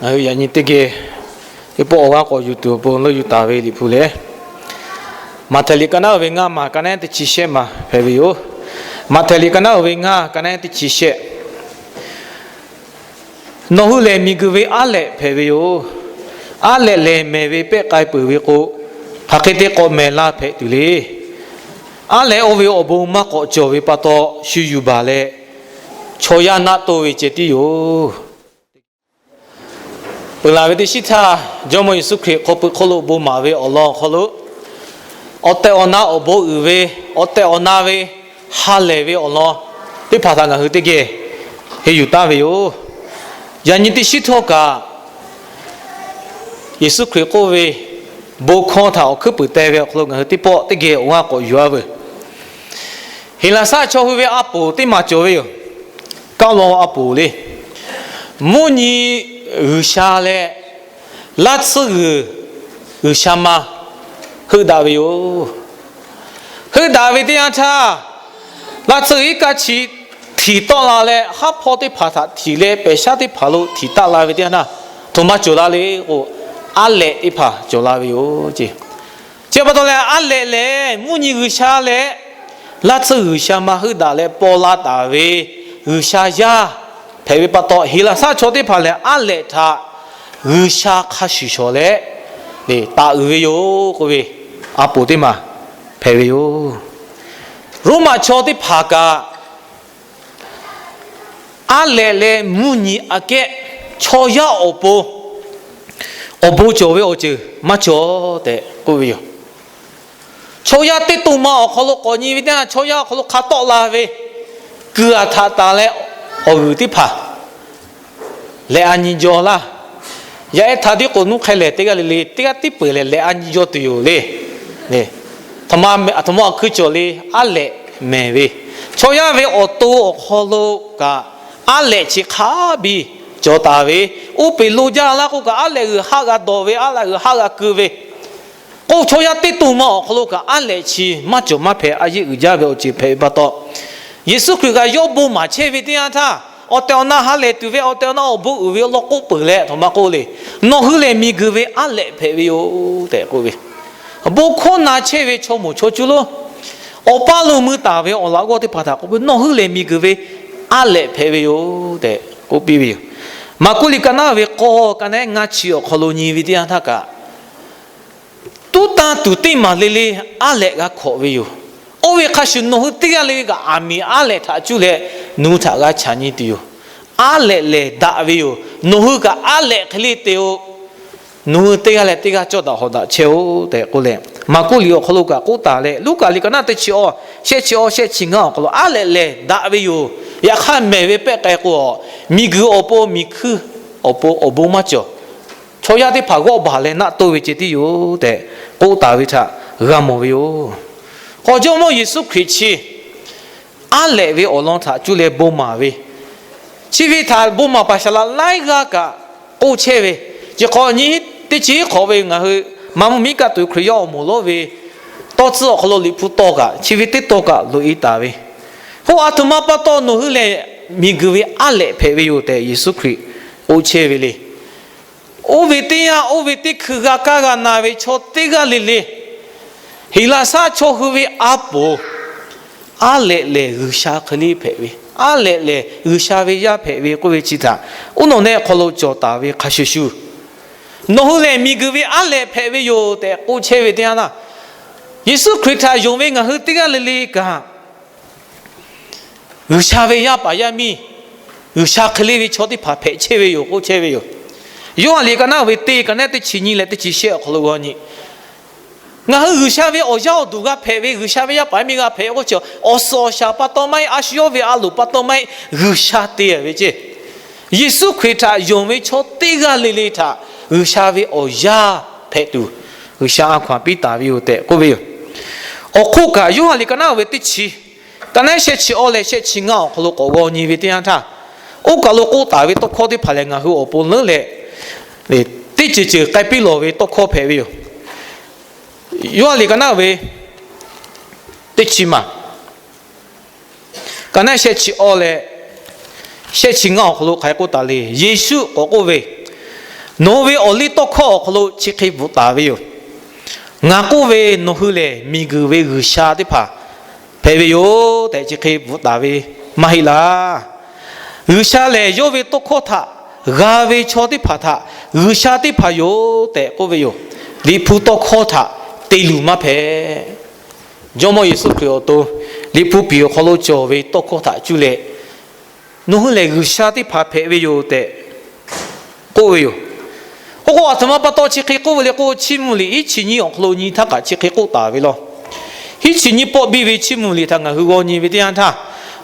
Ngaˬ hui yaꞈ nyi teˇ geh teˇ pawˆ awˬ g'aˇ k'awꞈ yuˬ tuˬ awˬ pon leuˆ yuˬ taˍ ve Liꞈ hpu lehˬ, Maꞈhtehˍ liꞈ ka naˉ uiˍ ve ngaˇ maˬ ka naˉ teˇ chi shehˆ maˬ hpehꞈ ve yoˬ. Maꞈhtehˍ liꞈ ka naˉ uiˍ ve ngaˇ ka naˉ teˇ chi shehˆ. Nawˬ hui lehˬ miˬguiˬ ve aˉ lehꞈ hpehꞈ ve yoˬ. Aˉ lehꞈ lehˬ, mehˬ ve pehˆ k'ai peuˬ ve k'o, hk'aˬ hk'e te k'awꞈ mehˬ la hpehꞈ tuˬ le. Aˉ lehꞈ oˇ ve awˬ bon maˇ k'awꞈ cawˬ ve pa taw, shu yuˬ baˬ leh chaw yaˇ naˆ toˇ ve ceh tiˉ yoˬ. Peuˬ laˬ ve teˇ shiˉ htaˇ, Jawˇmawˇ Yeˍsuˆ Hkriꞈ hk'aw pui hk'oˆ lo bon maˍ ve awˬ lawn awˬ hk'aw lo, awˬ tehˬ awˬ na awˬ bon uiˍ ve, awˬ tehˬ awˬ na ve ha lehˬ ve awˬ lawn teˇ hpaˍ htaꞈ ngaˬ hui teˇ geh henˇ yuˬ taˍ ve yoˬ. Yaꞈ nyi teˇ shiˉ htawˇ kaꞈ, Yeˍsuˆ Hkriꞈ k'oˆ ve, bon hkawˇ htaꞈ awˬ hkuiˉ puiˍ te ve awˬ hk'aw lo ngaˬ hui teˇ pawˆ teˇ geh awˬ g'aˇ k'awꞈ yuˬ-a veuˬ. Heˍlaˍsaˆ chaw hui ve a poˍ teˇ maˬ cawˬ ve yoˬ. Kaˆ law a poˍ le. Mvuhˇ nyi g'uiˬsha leh laˇ tsuhˇ g'uiˬ g'uiˬsha ma heuˆ daꞈ ve yoˬ. Heuˆ daꞈ ve teˇ yanˇ htaˇ, laˇ tsuhˇ g'uiˬ iˉ kaˆ chi htiˍ tawˆ la leh, haˉ hpawˇ teˇ hpaˍ htaꞈ htiˍ leh, pehˬ shaˉ teˇ hpaˍ lo htiˍ taˆ la ve teˇ yanˇ htaˇ, htoꞈ ma cawˬ la le k'o, aˉ lehꞈ teˇ hpaˍ cawˬ la ve yoˬ ce. Chi pa taw leh, aˉ lehꞈ lehˬ mvuhˇ nyi g'uiˬsha leh laˇ tsuhˇ g'uiˬsha ma heuˆ daꞈ leh paw la taˍ ve g'uiˬsha yaˇ hpehꞈ ve pa taw, Heˍlaˍsaˆ chaw teˇ hpaˍ lehˬ aˉ lehꞈ htaꞈ g'uiˬsha hk'a shuˍ shawˍ leh taˍ uiˍ ve yoˬ k'oˆ ve a poˍ teˇ maˬ hpehꞈ ve yoˬ. Roˉmaꞈ chaw teˇ hpaˍ kaꞈ, aˉ lehꞈ leh mvuhˇ nyi aꞈ kehˉ chaw yaˇ awˬ pon awˬ bon cawˬ ve awˬ ceuˬ maˇ cawˬ tehꞈ k'oˆ ve yoˬ. Chaw yaˇ teˇ to ma awˬ hk'aw lo k'awꞈ nyi ve teˇ yanˇ, chaw yaˇ awˬ hk'aw lo hk'a tawˆ la ve kuiˬ aꞈ htaꞈ tanˬ leh awˬ g'uiˬ teˇ hpaˍ lehꞈ a nyi jaw laˇ. Yaˇ ehˉ htaꞈ tiˉ k'o nuˇ hk'e lehˬ, teˇ g'aˇ le le teˇ g'aˇ tiˉ peuˬ leh lehꞈ a nyi jaw tuˬ yoˬ le. Aˬ htoꞈ ma awˬ hkui cawˬ le, aˉ lehꞈ mehˍ ve chaw yaˇ ve awˬ to awˬ hk'aw lo kaꞈ, aˉ lehꞈ chi hk'a biˇ cawˬ taˍ ve, oˇ peˬ lo jaˇ laˇ k'oˆ kaꞈ, aˉ lehꞈ g'uiˬ haˆ g'a dawˬ ve, aˉ lehꞈ g'uiˬ haˆ g'a keu ve k'o, chaw yaˇ teˇ to ma awˬ hk'aw lo kaꞈ aˉ lehꞈ chi maˇ cawˬ maˇ hpehꞈ, a yeˆ uiˍ jaˇ ve awˬ ceuˬ hpehꞈ ve pa taw, Yeˍsuˆ Hkriꞈ kaꞈ yawˇ bon maˍ chehˇ ve teˇ yanˇ htaˇ, awˬ tehˬ awˬ na ha lehˬ tuˬ ve, awˬ tehˬ awˬ na awˬ bon uiˍ ve awˬ lawn k'oˆ peuˬ leh, aˬ htoꞈ ma k'oˆ le, nawˬ hui lehˬ miˬguiˬ ve aˉ lehꞈ hpehꞈ ve yoˬ tehꞈ k'oˆ ve. Bon hkawˇ na chehˇ ve chaw moˍ chaw cuˇ lonˉ, awˬ paˇ lo mui taˍ ve awˬ laꞈ g'awˇ teˇ hpaˍ htaꞈ k'oˆ ve, nawˬ hui lehˬ miˬguiˬ ve aˉ lehꞈ hpehꞈ ve yoˬ tehꞈ k'oˆ piˇ ve yoˬ. Maˍkuˆ liꞈ ka naˉ ve k'awˇ ka naˉ ngaˇ chi awˬ hk'aw lo nyi ve teˇ yanˇ htaˇ kaꞈ, tuˉ tanˇ tuˬ teˇ maˬ le le aˉ lehꞈ g'a hkawꞈ ve yoˬ. Oˇ ve hk'a shuˍ nawˬ hui teˇ g'aˇ le le kaꞈ aˬ miˍ aˉ lehꞈ htaꞈ cuˇ leh nawˬ hui htaꞈ g'a chaꞈ nyi tuˬ yoˬ. Aˉ lehꞈ lehˬ daꞈ ve yoˬ. Nawˬ hui kaꞈ aˉ lehꞈ hk'e le te-o. Nawˬ hui teˇ g'aˇ leh teˇ g'aˇ cawˇ daꞈ hawˍ daꞈ chehˇ-oˆ tehꞈ k'oˆ leh, Maˍkuˆ liꞈ awˬ hk'aw lo kaꞈ k'oˆ taˍ leh, Luˉkaꞈ liꞈ ka naˉ teˇ chi awˇ, shehˆ chi awˇ, shehˆ chi ngaˇ awˬ hk'aw lo aˉ lehꞈ lehˬ daꞈ ve yoˬ. Yaꞈ hk'aˇ mehˬ ve pehˆ k'ai k'o, miˬguiˬ awˬ pon miˬ hkuiˇ awˬ pon awˬ bon maˇ cawˬ. Chaw yaˇ teˇ hpaˍ g'awˆ baˬ leh naˆ toˇ ve ceh tiˉ yoˬ tehꞈ k'oˆ taˍ ve htaꞈ g'a mawˬ ve yoˬ. K'awꞈ Jawˇmawˇ Yeˍsuˆ Hkriꞈ chi aˉ lehꞈ ve awˬ lawn htaꞈ cuˇ leh bon maˍ ve, chi ve htaꞈ bon maˍ paˍ saˍ laꞈ laiˉ g'aˇ kaꞈ k'oˆ chehˇ ve, chi hk'awꞈ nyi teˇ chi hk'awꞈ ve ngaˬ hui Maˍ mvuhˇ miˉ kaˆ tuˬ Hkriꞈ yaˇ awˬ moˍ lonˉ ve tawˇ tcuhˉ awˬ hk'aw lo Liꞈ hpu tawˇ kaꞈ chi ve teˇ tawˇ kaꞈ loꞈ-e taˍ ve, k'o, aˬ htoꞈ ma pa taw nawˬ hui lehˬ miˬguiˬ ve aˉ lehꞈ hpehꞈ ve yoˬ tehꞈ Yeˍsuˆ Hkriꞈ k'oˆ chehˇ ve le. Oˇ ve teˇ yanˇ, oˇ ve teˇ hkui g'a kaˇ g'a na ve chaw teˇ g'aˇ le le, Heˍlaˍsaˆ chaw hui ve a poˍ, aˉ lehꞈ lehˬ G'uiˬsha hk'e le hpehꞈ ve, aˉ lehꞈ lehˬ G'uiˬsha ve yaˇ hpehꞈ ve k'oˆ ve chi htaꞈ uˉ nawˬ nehˆ hk'aw lo cawˬ taˍ ve hk'a shuˍ shuˍ, nawˬ hui lehˬ miˬguiˬ ve aˉ lehꞈ hpehꞈ ve yoˬ tehꞈ k'oˆ chehˇ ve teˇ yanˇ na, Yeˍsuˆ Hkriꞈ htaꞈ yonˍ ve ngaˬ hui teˇ g'aˇ le le kaꞈ G'uiˬsha ve yaˇ paˍ yaˇ miˇ, G'uiˬsha hk'e le ve chaw teˇ hpaˍ hpehꞈ chehˇ ve yoˬ k'oˆ chehˇ ve yoˬ. Yoˇhanˬ liꞈ ka naˉ ve teˇ ka naˉ teˇ chi nyi leh teˇ chi shehˆ awˬ hk'aw lo g'aw nyi, ngaˬ hui G'uiˬsha ve awˬ yaˇ awˬ duˬ g'a hpehꞈ ve, G'uiˬsha ve yaˇ paˍ yaˇ miˇ g'a hpehꞈ k'oˆ chi, awˬ suhˍ awˬ shaˍ pa taw maˇ heˆ, a shu yawˇ ve a loˍ pa taw maˇ heˆ, G'uiˬsha te ve ceˇ. Yeˍsuˆ Hkriꞈ htaꞈ yonˍ ve chaw teˇ g'aˇ le le htaꞈ G'uiˬsha ve awˬ yaˇ hpehꞈ tuˬ, G'uiˬsha a hkaw-anˬ piˇ taˍ ve yoˬ tehꞈ k'oˆ ve yoˬ. Awˬ hk'oˆ kaꞈ Yoˇhanˬ liꞈ ka naˉ ve teˇ chi, ka naˉ shehˆ chi awˇ leh shehˆ chi ngaˇ awˬ hk'aw lo k'awꞈ g'aw nyi ve teˇ yanˇ htaˇ, oˇ kaˬ lo k'oˆ taˍ ve tawˇ hkawˇ teˇ hpaˍ lehˬ ngaˬ hui awˬ pon leuˉ leh teˇ ceuˬ ceuˬ k'ai piˇ lawˬ ve tawˇ hkawˇ hpehꞈ ve yoˬ. Yoˇhanˬ liꞈ ka naˉ ve teˇ chi maˬ, ka naˉ shehˆ chi awˇ leh shehˆ chi ngaˇ awˬ hk'aw lo hk'aˬ hk'e k'oˆ taˍ le. Yeˍsuˆ k'awꞈ k'oˆ ve, Nawˬ hui ve awˬ liˇ tawˇ hkawˇ awˬ hk'aw lo chi hk'e bvuhꞈ taˍ ve yoˬ. Ngaˬ k'oˆ ve, nawˬ hui lehˬ miˬguiˬ ve G'uiˬsha teˇ hpaˍ hpehꞈ ve yoˬ tehꞈ chi hk'e bvuhꞈ taˍ ve maˇ heˆ laˇ. G'uiˬsha lehˬ, yawˇ ve tawˇ hkawˇ htaꞈ g'a ve chaw teˇ hpaˍ htaꞈ G'uiˬsha teˇ hpaˍ yoˬ tehꞈ k'oˆ ve yoˬ. Liꞈ hpu tawˇ hkawˇ htaꞈ te luˬ maˇ hpehꞈ. Jawˇmawˇ Yeˍsuˆ Hkriꞈ awˬ to Liꞈ hpu piˍ awˬ hk'aw lo cawˬ ve tawˇ hkawˇ htaꞈ cuˇ leh, nawˬ hui lehˬ G'uiˬsha teˇ hpaˍ hpehꞈ ve yoˬ tehꞈ k'oˆ ve yoˬ. K'oˆ k'o, aˬ htoꞈ ma pa taw chi hk'e k'oˆ ve le k'o, Chiˇ mvuh liꞈ hiˉ chi nyiˇ awˬ hk'aw lo nyi htaˇ kaꞈ chi hk'e k'oˆ taˍ ve law. Hiˉ chi nyiˇ pawˆ biˇ ve Chiˇ mvuh liꞈ htaꞈ ngaˬ hui g'aw nyi ve teˇ yanˇ htaˇ,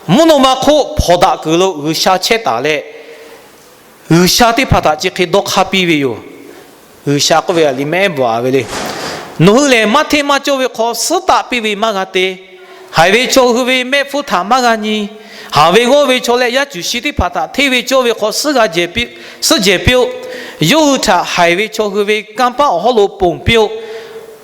mvuhˇ naw ma hk'oˆ hpawnˬ daꞈ kuiˬ lo G'uiˬsha chehˇ taˍ leh, G'uiˬsha teˇ hpaˍ htaꞈ chi hk'e dawˇ hk'aˇ piˇ ve yoˬ. G'uiˬsha k'oˆ ve a liꞈ mehˉ bvuhꞈ ve le. Nawˬ hui lehˬ, maˇ hteˇ maˇ cawˇ ve hk'aw suhˉ taˆ piˇ ve maˇ g'a te. Haiˬ ve chaw hui ve mehˆ hpfuhˇ htaꞈ maˇ g'a nyi. Haˍ ve g'awˇ ve chaw leh yaˇ cuˬ shi teˇ hpaˍ htaꞈ hteˇ ve cawˇ ve hk'aw suhˉ g'a jehˬ piˇ, suhˉ jehˬ piˇ-oˆ. Yawˇ hui htaꞈ haiˬ ve chaw hui ve kanˇ paˆ awˬ hawˉ lo ponˬ piˇ-oˆ.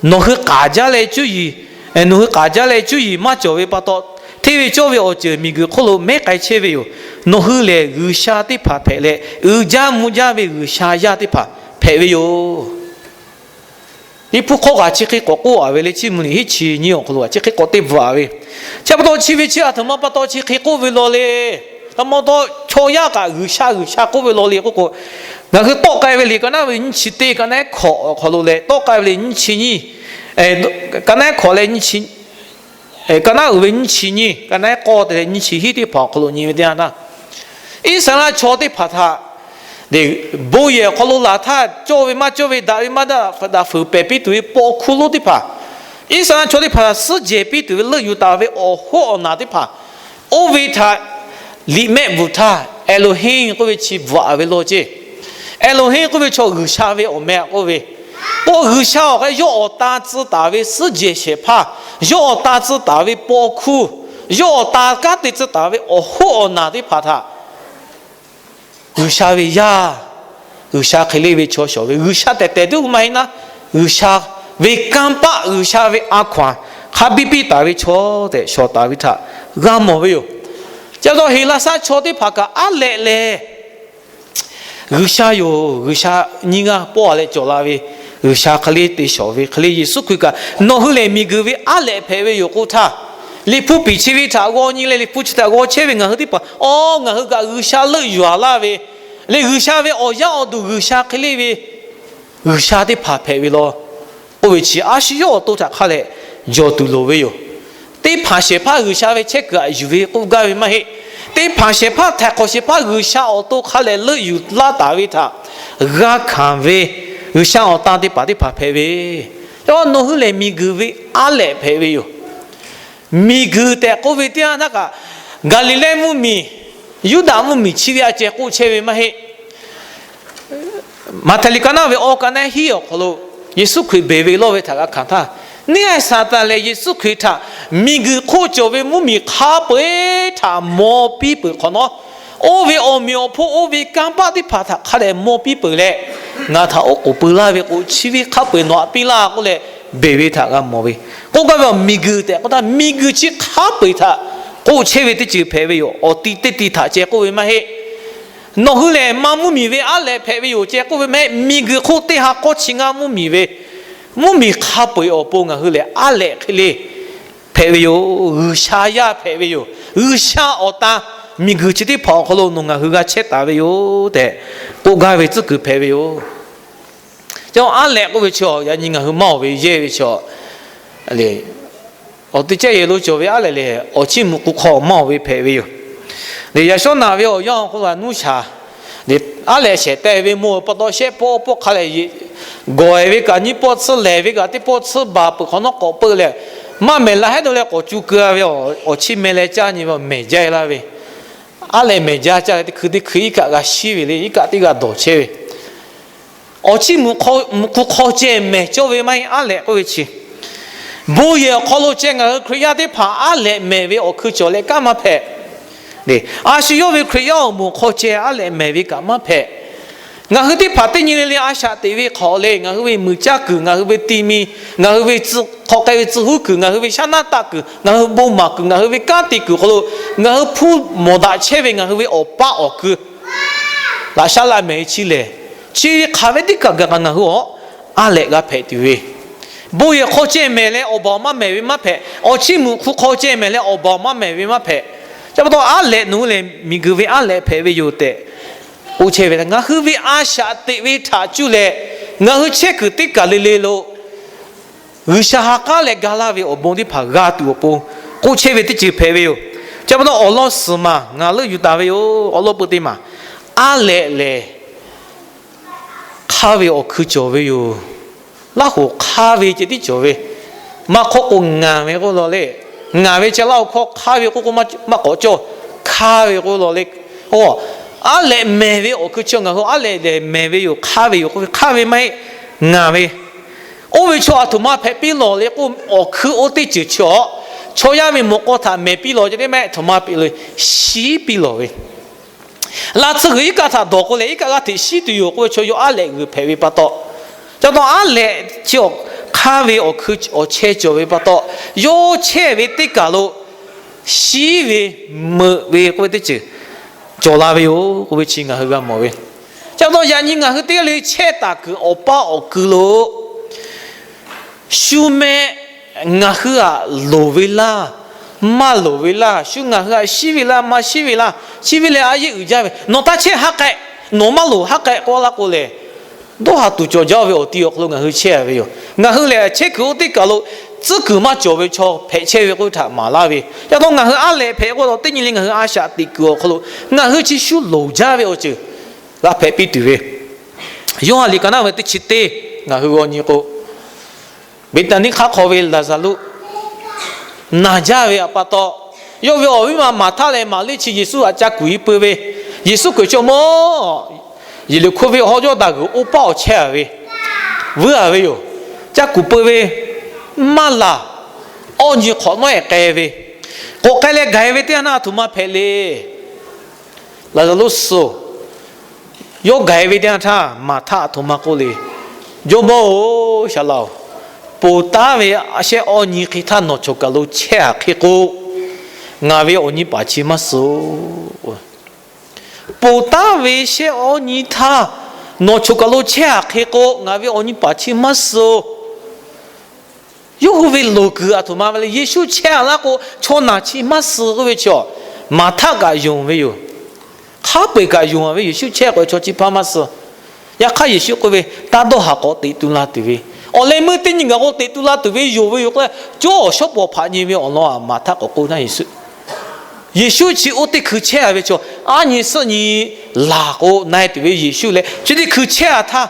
Nawˬ hui k'aˍ jaˇ leh cuˇ yiˍ, nawˬ hui k'aˍ jaˇ leh cuˇ yiˍ maˇ cawˬ ve pa taw, hteˇ ve cawˇ ve awˬ ceuˬ miˬguiˬ hk'oˆ lo mehˉ k'ai chehˇ ve yoˬ. Nawˬ hui lehˬ G'uiˬsha teˇ hpaˍ hpehꞈ leh, uiˍ jaˇ mvuh jaˇ ve G'uiˬsha yaˇ teˇ hpaˍ hpehꞈ ve yoˬ. Liꞈ hpu hk'aw kaꞈ chi hk'e k'awꞈ k'oˆ a ve le, Chiˇ mvuh liꞈ hiˉ chi nyiˇ awˬ hk'aw lo kaꞈ chi hk'e k'awꞈ te bvuhꞈ a ve. Chi pa taw chi ve chi aˬ htoꞈ ma pa taw chi hk'e k'oˆ ve law le. Aˬ ma taw chaw yaˇ kaꞈ G'uiˬsha G'uiˬsha k'oˆ ve law le k'oˆ k'o, ngaˬ hui tawˆ k'ai ve liꞈ ka naˉ ve nyiˇ chi teˇ ka naˉ hkawꞈ awˬ hk'aw lo leh tawˆ k'ai ve liꞈ nyiˇ chi nyiˇ, ka naˉ hkawꞈ leh nyiˇ chi ka naˉ uiˍ ve nyiˇ chi nyiˇ, ka naˉ k'awˇ te leh nyiˇ chi hiˉ teˇ hpaˍ awˬ hk'aw lo nyi ve teˇ yanˇ htaˇ, Iˉsaˍreˍlaˆ chaw teˇ hpaˍ htaꞈ bon yehˬ awˬ hk'aw lo laˬ htaˇ, cawˇ ve maˇ cawˇ ve, daꞈ ve maˇ daꞈ, daꞈ fuiˍ pehˬ piˇ tuˬ ve paw hkuˇ lonˉ teˇ hpaˍ, Iˉsaˍreˍlaˆ chaw teˇ hpaˍ htaꞈ suhˉ jehˬ piˇ tuˬ ve leuˆ yuˬ taˍ ve awˬ hoˉ awˬ naˬ teˇ hpaˍ, oˇ ve htaꞈ liꞈ mehˆ bvuhꞈ htaˇ Elohim k'oˆ ve chi bvuhꞈ a ve law ceˇ. Elohim k'oˆ ve chaw G'uiˬsha ve awˬ meh k'oˆ ve, k'o G'uiˬsha awˬ hk'e yawˇ awˬ tan tcuh taˍ ve suhˉ jehˬ shehˍ hpaˇ, yawˇ awˬ tan tcuh taˍ ve paw hkuˇ, yawˇ awˬ tan kanˉ te tcuh taˍ ve awˬ hoˉ awˬ naˬ teˇ hpaˍ htaꞈ G'uiˬsha ve yaˇ, G'uiˬsha hk'e le ve chaw shawˍ ve, G'uiˬsha tehˬ tehˬ tiˉ maˇ heˆ naˉ, G'uiˬsha ve kanˇ paˆ, G'uiˬsha ve a hkaw-anˬ hk'a biˇ piˇ taˍ ve chaw tehꞈ shawˍ taˍ ve htaꞈ g'a mawˬ ve yoˬ. Chi pa taw Heˍlaˍsaˆ chaw teˇ hpaˍ kaꞈ aˉ lehꞈ leh G'uiˬsha yoˬ, G'uiˬsha nyiˇ g'aˇ pawˆ a leh cawˬ la ve, G'uiˬsha hk'e le te shawˍ ve hk'e le Yeˍsuˆ Hkriꞈ kaꞈ nawˬ hui lehˬ miˬguiˬ ve aˉ lehꞈ hpehꞈ ve yoˬ k'oˆ htaˇ, Liꞈ hpu piˍ chi ve htaꞈ g'aw nyi leh Liꞈ hpu chi htaꞈ g'aw chehˇ ve ngaˬ hui teˇ hpaˍ, aˬ, ngaˬ hui kaꞈ G'uiˬsha leuˆ yuˬ a laˇ ve le, G'uiˬsha ve awˬ yaˇ awˬ duˬ G'uiˬsha hk'e le ve G'uiˬsha teˇ hpaˍ hpehꞈ ve law k'oˆ ve chi a shu yawˇ awˬ to htaꞈ hk'a lehꞈ jawˬ tuˬ loˍ ve yoˬ. Teˇ hpaˍ shehˍ hpaˇ G'uiˬsha ve chehˇ kuiˬ aꞈ yuˬ ve k'oˆ gaˇ ve maˇ heˆ. Teˇ hpaˍ shehˍ hpaˇ htaiˍ hk'awꞈ shehˍ hpaˇ G'uiˬsha awˬ to hk'a lehꞈ leuˆ yuˬ laˇ taˍ ve htaꞈ g'a hkanˍ ve G'uiˬsha awˬ tan teˇ hpaˍ teˇ hpaˍ hpehꞈ ve, nawˬ hui lehˬ miˬguiˬ ve aˉ lehꞈ hpehꞈ ve yoˬ. Miˬguiˬ tehꞈ k'oˆ ve teˇ yanˇ htaˇ kaꞈ, Gaˍliˍlehˇ mvuhˇmiˬ, Yuˇdaꞈ mvuhˇmiˬ chi ve a ceh k'oˆ chehˇ ve maˇ heˆ. Maꞈhtehˍ liꞈ ka naˉ ve awˬ ka naˉ hiˉ awˬ hk'aw lo Yeˍsuˆ Hkriꞈ beˬ ve lawˇ ve htaꞈ g'a hkanˍ htaˇ, neˇ haiˬ Saˍtanˍ lehˬ Yeˍsuˆ Hkriꞈ htaꞈ miˬguiˬ hk'oˆ cawˬ ve mvuhˇmiˬ hk'a peu-eˬ htaꞈ maw piˇ peuˬ hk'awꞈ nawˉ, oˇ ve awˬ meꞈ awˬ hponˇ oˇ ve kanˇ paˆ teˇ hpaˍ htaꞈ hk'a dehꞈ maw piˇ peuˬ leh, ngaˬ htaꞈ oˉ k'oˍ peu laˇ ve k'o, chi ve hk'a peu-eˬ nawˬ htaꞈ piˇ laˇ k'oˆ leh beˬ ve htaꞈ g'a mawˬ ve. K'oˆ gaˇ ve, miˬguiˬ tehꞈ k'oˆ htaˇ, miˬguiˬ chi hk'a peu-eˬ htaꞈ k'oˆ chehˇ ve teˇ ceuˬ hpehꞈ ve yoˬ. Awˬ ti teˇ ti htaꞈ ceh k'oˆ ve maˇ heˆ. Nawˬ hui lehˬ maˇ mvuhˇmiˬ ve aˉ lehꞈ hpehꞈ ve yoˬ ceh k'oˆ ve maˇ heˆ. Miˬguiˬ hk'oˆ teˇ ha k'awˇ chi ngaˇ mvuhˇmiˬ ve, mvuhˇmiˬ hk'a peu-eˬ awˬ pon ngaˬ hui lehˬ aˉ lehꞈ hk'e le hpehꞈ ve yoˬ. G'uiˬsha yaˇ hpehꞈ ve yoˬ. G'uiˬsha awˬ tan miˬguiˬ chi teˇ hpaˍ awˬ hk'aw lo nawˬ ngaˬ hui g'a chehˇ taˍ ve yoˬ tehꞈ k'oˆ gaˇ ve tcuhˉ kuiˬ hpehꞈ ve yoˬ. Aˉ lehꞈ k'oˆ ve chi yaꞈ nyi ngaˬ hui maˇ oˬ ve yehˇ ve chaw le, awˬ te cehˇ yehˬ lo cawˬ ve aˉ lehꞈ lehˬ, awˬ chiˇ mvuh hk'u hk'aw maˇ oˬ ve hpehꞈ ve yoˬ. Lehˬ, yaꞈ shawˉ naꞈ ve awˬ yanˇ awˬ hk'aw lo nuˇ shaˍ, aˉ lehꞈ shehˍ tehˍ ve mawˬ pa taw shehˆ pawˆ pawˆ hk'a lehˬ, gawˬ ehˍ ve kaꞈ nyiˇ pawˆ tsuhˇ lehˬ ve kaꞈ teˇ pawˆ tsuhˇ baˬ peuˬ hk'awꞈ nawˉ k'awꞈ peu leh, maˇ mehˍ la hehˉ dawˇ leh k'awꞈ cu keu-a ve, awˬ chiˇ meh leh caˇ nyi ve mehˍ jaˇ laˇ ve, aˉ lehꞈ mehˍ jaˇ caˇ leh teˇ hkui teˇ hkui iˉ kaˆ g'a shiˉ ve le, iˉ kaˆ teˇ g'aˇ dawˬ chehˇ ve awˬ chiˇ mvuh hk'u hk'aw ceh mehˍ cawˇ ve maˇ heˆ. Aˉ lehꞈ k'oˆ ve chi, bon yehˬ awˬ hk'aw lo ceh ngaˬ hui Hkriꞈ yaˇ teˇ hpaˍ aˉ lehꞈ mehˍ ve awˬ hkui cawˬ leh kanˉ maˇ hpehꞈ. A shu yawˇ ve Hkriꞈ yaˇ awˬ moˍ hk'aw ceh aˉ lehꞈ mehˍ ve kaꞈ maˇ hpehꞈ. Ngaˬ hui teˇ hpaˍ teˇ nyi le le a shaꞈ teꞈ ve hk'awꞈ le, ngaˬ hui ve muiˬ caˇ kuiˬ, ngaˬ hui ve ti mi, ngaˬ hui ve hk'aw k'ai ve tcuh huˉ kuiˬ, ngaˬ hui ve shaˉ naˉ taˆ kuiˬ, ngaˬ hui bon maˍ kuiˬ, ngaˬ hui ve kanˉ te kuiˬ hk'aw lo ngaˬ hui hpuˇ mawˬ daꞈ chehˇ ve ngaˬ hui ve awˬ paˇ awˬ kui laꞈ shaˉ laꞈ mehˍ ve chi lehˬ, Chi hk'aˬ ve teˇ kaꞈ gaˬ kaꞈ ngaˬ hui awˬ aˉ lehꞈ g'a hpehꞈ tuˬ ve, bon yehˬ hk'aw ceh mehˍ leh awˬ baˬ awˬ maˇ mehˍ ve maˇ hpehꞈ. Awˬ chiˇ mvuhꞈ hk'u hk'aw ceh mehˍ leh awˬ baˬ awˬ maˇ mehˍ ve maˇ hpehꞈ. Chi pa taw aˉ lehꞈ nawˬ hui lehˬ miˬguiˬ ve aˉ lehꞈ hpehꞈ ve yoˬ tehꞈ k'oˆ chehˇ ve, ngaˬ hui ve a shaꞈ teꞈ ve htaꞈ cuˇ leh ngaˬ hui chehˇ kuiˬ teˇ kaˬ le le lo G'uiˬsha ha k'aˉ leh ga laˇ ve awˬ bon teˇ hpaˍ g'a tuˬ awˬ pon k'oˆ chehˇ ve teˇ ceuˬ hpehꞈ ve yoˬ. Chi pa taw awˬ lawn suhˍ maˬ ngaˬ leuˆ yuˬ taˍ ve yoˬ. Awˬ lawn peu teˇ maˬ, aˉ lehꞈ lehˬ hk'aˇ ve awˬ hkui cawˬ ve yoˬ. Laˇ hoˍ hk'aˇ ve ceh tiˉ cawˬ ve, maˇ hk'oˆ k'o ngaˬ ve k'oˆ law le. Ngaˬ ve chi laˇ hoˍ hkawˇ hk'aˇ ve k'oˆ k'o maˇ k'awꞈ cawˇ, hk'aˇ ve k'oˆ law le. Aˉ lehꞈ mehˍ ve awˬ hkui chi ngaˬ hui aˉ lehꞈ lehˬ mehˍ ve yoˬ. Hk'aˇ ve yoˬ k'oˆ ve, hk'aˇ ve maˇ heˆ, ngaˬ ve. Oˇ ve chaw aˬ htoꞈ ma hpehꞈ piˇ lawˬ le k'o, awˬ hkui oˇ teˇ ceuˬ chi awˬ chaw yaˇ ve mawꞈ k'aw htaꞈ mehˍ piˇ lawˬ ceh teˇ maˇ heˆ, htoꞈ ma piˇ lawˬ, shiˉ piˇ lawˬ ve. Laˇ tsuhˇ g'uiˬ iˉ kaˆ htaꞈ dawˬ k'o leh iˉ kaˆ g'aˇ hteꞈ shiˉ tuˬ yoˬ k'oˆ ve chaw yawˇ aˉ lehꞈ g'uiˬ hpehꞈ ve pa taw, ca taw aˉ lehꞈ chi awˬ hk'aˇ ve awˬ hkui awˬ chehˇ cawˬ ve pa taw, yawˇ chehˇ ve teˇ kaˬ lo shiˉ ve, meuꞈ ve k'oˆ ve teˇ ceuˬ cawˬ la ve yoˬ k'oˆ ve chi ngaˬ hui g'a mawˬ ve. Ca taw yaꞈ nyi ngaˬ hui teˇ g'aˇ le chehˇ taˍ kuiˬ awˬ paˇ awˬ kui lo shu meh ngaˬ hui aꞈ loˍ ve laˇ, maˇ loˍ ve laˇ, shu ngaˬ hui aꞈ shiˉ ve laˇ, maˇ shiˉ ve laˇ, shiˉ ve leh a yeˇ uiˍ jaˇ ve, nawˬ taˇ chehˇ haˉ k'ehꞈ, nawˬ maˇ loˍ haˉ k'ehꞈ k'oˆ laˇ k'o lehˬ, dawˇ haˍ tuˬ cawˬ jaˇ ve awˬ ti awˬ hk'aw lo ngaˬ hui chehˇ ve yoˬ. Ngaˬ hui lehˬ chehˇ kuiˬ oˇ teˇ kaˬ lo tcuhˉ kuiˬ maˇ cawˬ ve chaw hpehꞈ chehˇ ve k'oˆ ve htaꞈ maˍ laˇ ve. Ca taw ngaˬ hui aˉ lehꞈ hpehꞈ k'o taw teˇ nyi le ngaˬ hui a shaꞈ teꞈ kuiˬ awˬ hk'aw lo ngaˬ hui chi shu loˍ jaˇ ve awˬ ceuˬ g'a hpehꞈ piˇ tuˬ ve. Yoˇhanˬ liꞈ ka naˉ ve teˇ chi teˇ ngaˬ hui g'aw nyi k'o, Beˍtaˍniˆ hk'aˇ hk'aw ve Laˍzaˍruˆ naˬ jaˇ ve pa taw, yawˇ ve awˬ viˉ ma Maˍhtaˆ leh Maˍriˆ chi Yeˍsuˆ htaꞈ ca kuˬ e peu ve, Yeˍsuˆ Hkriꞈ chaw mawˇ Yeˍriˆhkoˇ venˇ hawˉ jawˇ daꞈ g'uiˬ oˇ paˉ awˬ chehˇ a ve, vuiˇ a ve yoˬ. Ca kuˬ peu ve, maˇ laˬ, awˇ nyi hk'awꞈ nawˉ ehˍ k'ai ve, k'awꞈ k'ai leh gaˬ e ve teˇ yanˇ htaˇ a htoꞈ ma hpehꞈ le. Laˍzaˍruˆ suh, yawˇ gaˬ e ve teˇ yanˇ htaˇ Maˍhtaˆ a htoꞈ ma k'oˆ le, Jawˇmawˇ-oˬ, Saˍ laꞈ-oˬ, ponˬ taˉ ve shehˆ awˇ nyi hk'e htaˇ nawˬ chawˬ kaˬ lo chehˇ a hk'e k'o, ngaˬ ve awˬ nyi paˍ chi maˇ suh-oˬ. Ponˬ taˉ ve shehˆ awˇ nyi htaˇ nawˬ chawˬ kaˬ lo chehˇ a hk'e k'o, ngaˬ ve awˬ nyi paˍ chi maˇ suh-oˬ. Yawˇ hui ve loˍ kuiˬ a htoꞈ ma ve le, Yeˍsuˆ chehˇ a laˇ k'o chaw naˬ chi maˇ suh k'oˆ ve chi, Maˍhtaˆ kaꞈ yonˍ ve yoˬ. Hk'a peu-eˬ kaꞈ yonˍ a ve, Yeˍsuˆ chehˇ k'o chaw chi hpaˇ maˇ suh. Yaꞈ hk'aˇ Yeˍsuˆ k'oˆ ve, Taˇ dawˇ haˍ k'awꞈ teꞈ tu la tuˬ ve, awˬ leh meuˇ teˇ nyi gaˬ k'o teꞈ tu la tuˬ ve yoˬ ve yoˬ k'o, cawˇ awˬ shawˉ pawˍ hpaꞈ nyi ve awˬ lawn a Maˍhtaˆ k'awꞈ k'oˆ naˉ Yeˍsuˆ Yeˍsuˆ chi oˇ teˇ hkui chehˇ a ve chaw, aˉ nyi suhˆ nyi laˬ k'o na e tuˬ ve Yeˍsuˆ leh chi teˇ hkui chehˇ a htaˇ,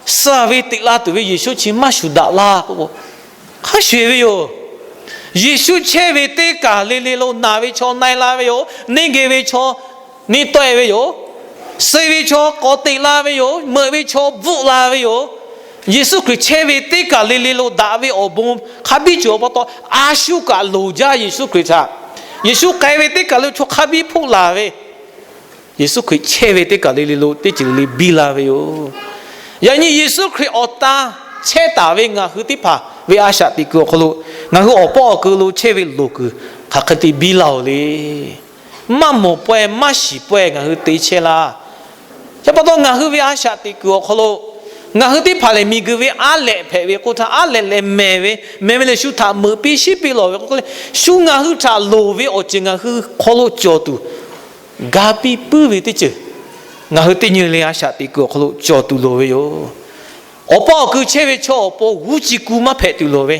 suh ve teꞈ la tuˬ ve Yeˍsuˆ chi maˇ shuˍ daꞈ laˇ k'o, hk'a shuˍ ve yoˬ. Yeˍsuˆ chehˇ ve teˇ kaˬ le le lo naˬ ve chaw na e la ve yoˬ. Neˇ geh ve chaw neˇ tawˆ e ve yoˬ. Suh ve chaw k'awꞈ teꞈ la ve yoˬ. Meuꞈ ve chaw bvuhˆ la ve yoˬ. Yeˍsuˆ Hkriꞈ chehˇ ve teˇ kaˬ le le lo daꞈ ve awˬ bon hk'a biˇ cawˬ pa taw, a shu kaꞈ loˍ jaˇ Yeˍsuˆ Hkriꞈ htaꞈ. Yeˍsuˆ k'ai ve teˇ kaˬ le chaw hk'a biˇ hpoˆ laˬ ve, Yeˍsuˆ Hkriꞈ chehˇ ve teˇ kaˬ le le lo teˇ ceuˬ le biˇ la ve yoˬ. Yaꞈ nyi Yeˍsuˆ Hkriꞈ awˬ tan chehˇ taˍ ve ngaˬ hui teˇ hpaˍ ve a shaꞈ teꞈ kuiˬ awˬ hk'aw lo, ngaˬ hui awˬ pawˆ awˬ keu lo chehˇ ve loˍ kuiˬ hk'aˬ hk'e te biˇ la-oˬ le. Maˇ mawˬ pawehˇ maˇ shiˍ pawehˇ ngaˬ hui te chehˇ laˇ. Chi pa taw ngaˬ hui ve a shaꞈ teꞈ kuiˬ awˬ hk'aw lo, ngaˬ hui teˇ hpaˍ lehˬ miˬguiˬ ve aˉ lehꞈ hpehꞈ ve k'oˆ htaˇ, aˉ lehꞈ leh mehˍ ve, mehˍ ve lehˬ shu htaꞈ meuꞈ piˇ shiˉ piˇ lawˬ ve k'o, shu ngaˬ hui htaꞈ loˍ ve awˬ ceuˬ ngaˬ hui hk'aw lo cawˬ tuˬ, ga piˇ puiˉ ve teˇ ceuˬ ngaˬ hui teˇ nyi le a shaꞈ teꞈ kuiˬ awˬ hk'aw lo cawˬ tuˬ loˍ ve yoˬ. Awˬ pawˆ awˬ keu chehˇ ve chaw awˬ pon g'uˇ ci ku maˇ hpehꞈ tuˬ loˍ ve,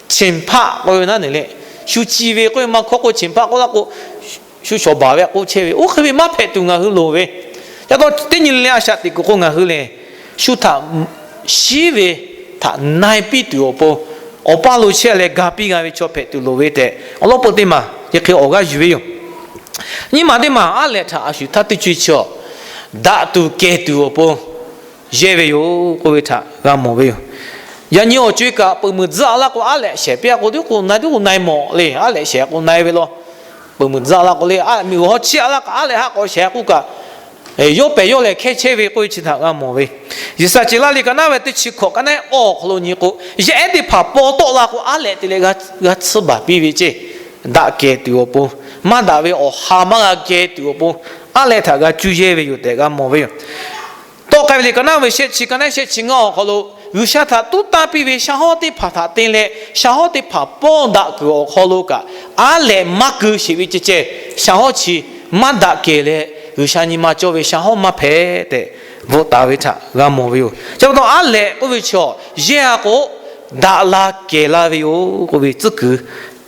ฉันทะ k'oˆ ve naˉ neˬ leh, shu ci ve k'oˆ ve maˇ hkawˇ k'o ฉันทะ k'oˆ laˇ k'o, shu shawˍ baˬ ve k'oˆ chehˇ ve, oˇ hk'e ve maˇ hpehꞈ tuˬ ngaˬ hui loˍ ve. Ca taw teˇ nyi le a shaꞈ teꞈ kuiˬ k'o ngaˬ hui lehˬ, shu htaꞈ shiˉ ve htaꞈ na e piˇ tuˬ awˬ pon, awˬ paˇ lo chehˇ leh ga piˇ g'a ve chaw hpehꞈ tuˬ loˍ ve tehꞈ awˬ lawn peu teˇ maˬ chi hk'e awˬ g'aˇ yuˬ ve yoˬ. Nyiˇ maˬ teˇ maˬ aˉ lehꞈ htaꞈ a shuˍ htaˇ teˇ co e chi a, daꞈ tuˬ kehˬ tuˬ awˬ pon yehˇ ve yoˬ k'oˆ ve htaꞈ g'a mawˬ ve yoˬ. Yaꞈ nyi awˬ co e kaꞈ peuˬ meuˍ tzuhˆ a laˇ k'o aˉ lehꞈ shehˍ piˇ a k'o, teˇ k'o na e teˇ k'o na e mawˬ le, aˉ lehꞈ shehˍ k'o na e ve law. Peuˬ meuˍ tzuhˆ a laˇ k'o le, a miˬ g'uˬ hawˉ chiˇ a laˇ kaꞈ aˉ lehꞈ haˆ k'awꞈ shehˍ k'oˆ kaꞈ, yawˇ pehˬ yawˇ lehˬ hkehˇ chehˇ ve k'oˆ ve chi htaꞈ g'a mawˬ ve. Yeˍsaˍceˍlaˆ liꞈ ka naˉ ve teˇ chi hkawꞈ ka naˉ awˬ hk'aw lo nyi k'o, yaˇ ehˉ teˇ hpaˍ paw tawˆ la k'o aˉ lehꞈ te leh g'a tsuhˇ baˬ piˇ ve ceˇ. Daꞈ kehˬ tuˬ awˬ pon, maˇ daꞈ ve awˬ ha maˇ g'a kehˬ tuˬ awˬ pon, aˉ lehꞈ htaꞈ g'a cuˇ yehˇ ve yoˬ tehꞈ g'a mawˬ ve yoˬ. Tawˆ k'ai ve liꞈ ka naˉ ve shehˆ chi, ka naˉ shehˆ chi ngaˇ awˬ hk'aw lo, G'uiˬsha htaꞈ tuˉ tanˇ piˇ ve sha hawˉ teˇ hpaˍ htaꞈ te leh, sha hawˉ teˇ hpaˍ pawˇ daꞈ kuiˬ awˬ hk'aw lo kaꞈ, aˉ lehꞈ maˇ keu sheˍ ve ceh ceh, sha hawˉ chi maˇ daꞈ kehˬ leh, G'uiˬsha nyi ma cawˇ ve sha hawˉ maˇ hpehꞈ tehꞈ bvuhꞈ taˍ ve htaꞈ g'a mawˬ ve yoˬ. Chi pa taw aˉ lehꞈ k'oˆ ve chaw yehˇ a k'o, daꞈ la kehˬ la ve yoˬ k'oˆ ve tcuhˉ kuiˬ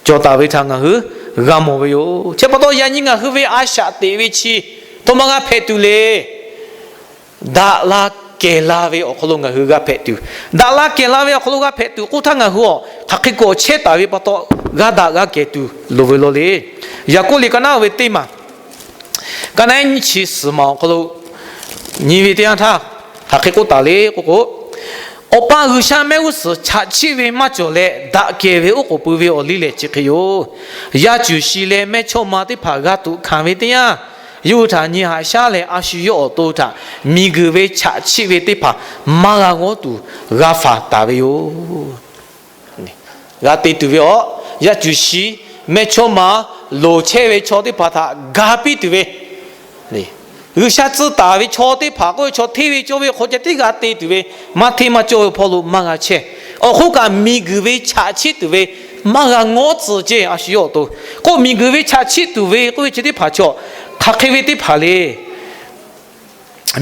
cawˬ taˍ ve htaꞈ ngaˬ hui g'a mawˬ ve yoˬ. Chi pa taw yaꞈ nyi ngaˬ hui ve a shaꞈ teꞈ ve chi, htoꞈ ma g'a hpehꞈ tuˬ le. Daꞈ la kehˬ la ve awˬ hk'aw lo ngaˬ hui g'a hpehꞈ tuˬ, daꞈ la kehˬ la ve awˬ hk'aw lo g'a hpehꞈ tuˬ k'oˆ htaˇ, ngaˬ hui awˬ hk'aˬ hk'e k'awꞈ chehˇ taˍ ve pa taw, g'a daꞈ g'a kehˬ tuˬ loˍ ve law le. Yaˍkoˆ liꞈ ka naˉ ve teˇ maˬ, ka naˉ nyiˇ chi suhˍ maˬ awˬ hk'aw lo nyi ve teˇ yanˇ htaˇ, hk'aˬ hk'e k'oˆ taˍ le k'oˆ k'o, Awˬ pa G'uiˬsha mehˆ g'uˇ suhˍ chaꞈ chiˆ ve maˇ cawˬ leh, daꞈ kehˬ ve oˉ k'oˍ pui ve awˬ liˇ lehˬ chi hk'e yoˬ. Yaˇ cuˬ shi leh mehˇchawˇma teˇ hpaˍ g'a tuꞈ hkanˍ ve teˇ yanˇ, yawˇ hui htaꞈ nyi haꞈ shaˉ leh a shu yawˇ awˬ to htaꞈ miˬguiˬ ve chaꞈ chiˆ ve teˇ hpaˍ maˇ g'a g'awˇ tuˬ g'a faˍ taˍ ve yoˬ. G'a te tuˬ ve awˬ, yaˇ cuˬ shi, mehˇchawˇma, loˍ chehˇ ve chaw teˇ hpaˍ htaꞈ ga piˇ tuˬ ve, G'uiˬsha tcuh taˍ ve chaw teˇ hpaˍ k'oˆ ve chaw hteˇ ve cawˇ ve awˬ hk'aw ceh tiˉ g'a te tuˬ ve, maˇ hteˇ maˇ cawˇ ve hpawˇ lo maˇ g'a chehˇ. Awˬ hk'oˆ kaꞈ miˬguiˬ ve chaꞈ chiˆ tuˬ ve maˇ g'a ngawˉ tcuh ceˇ a shu yawˇ awˬ to. K'o miˬguiˬ ve chaꞈ chiˆ tuˬ ve k'oˆ ve chi teˇ hpaˍ chaw, hk'aˬ hk'e ve teˇ hpaˍ le.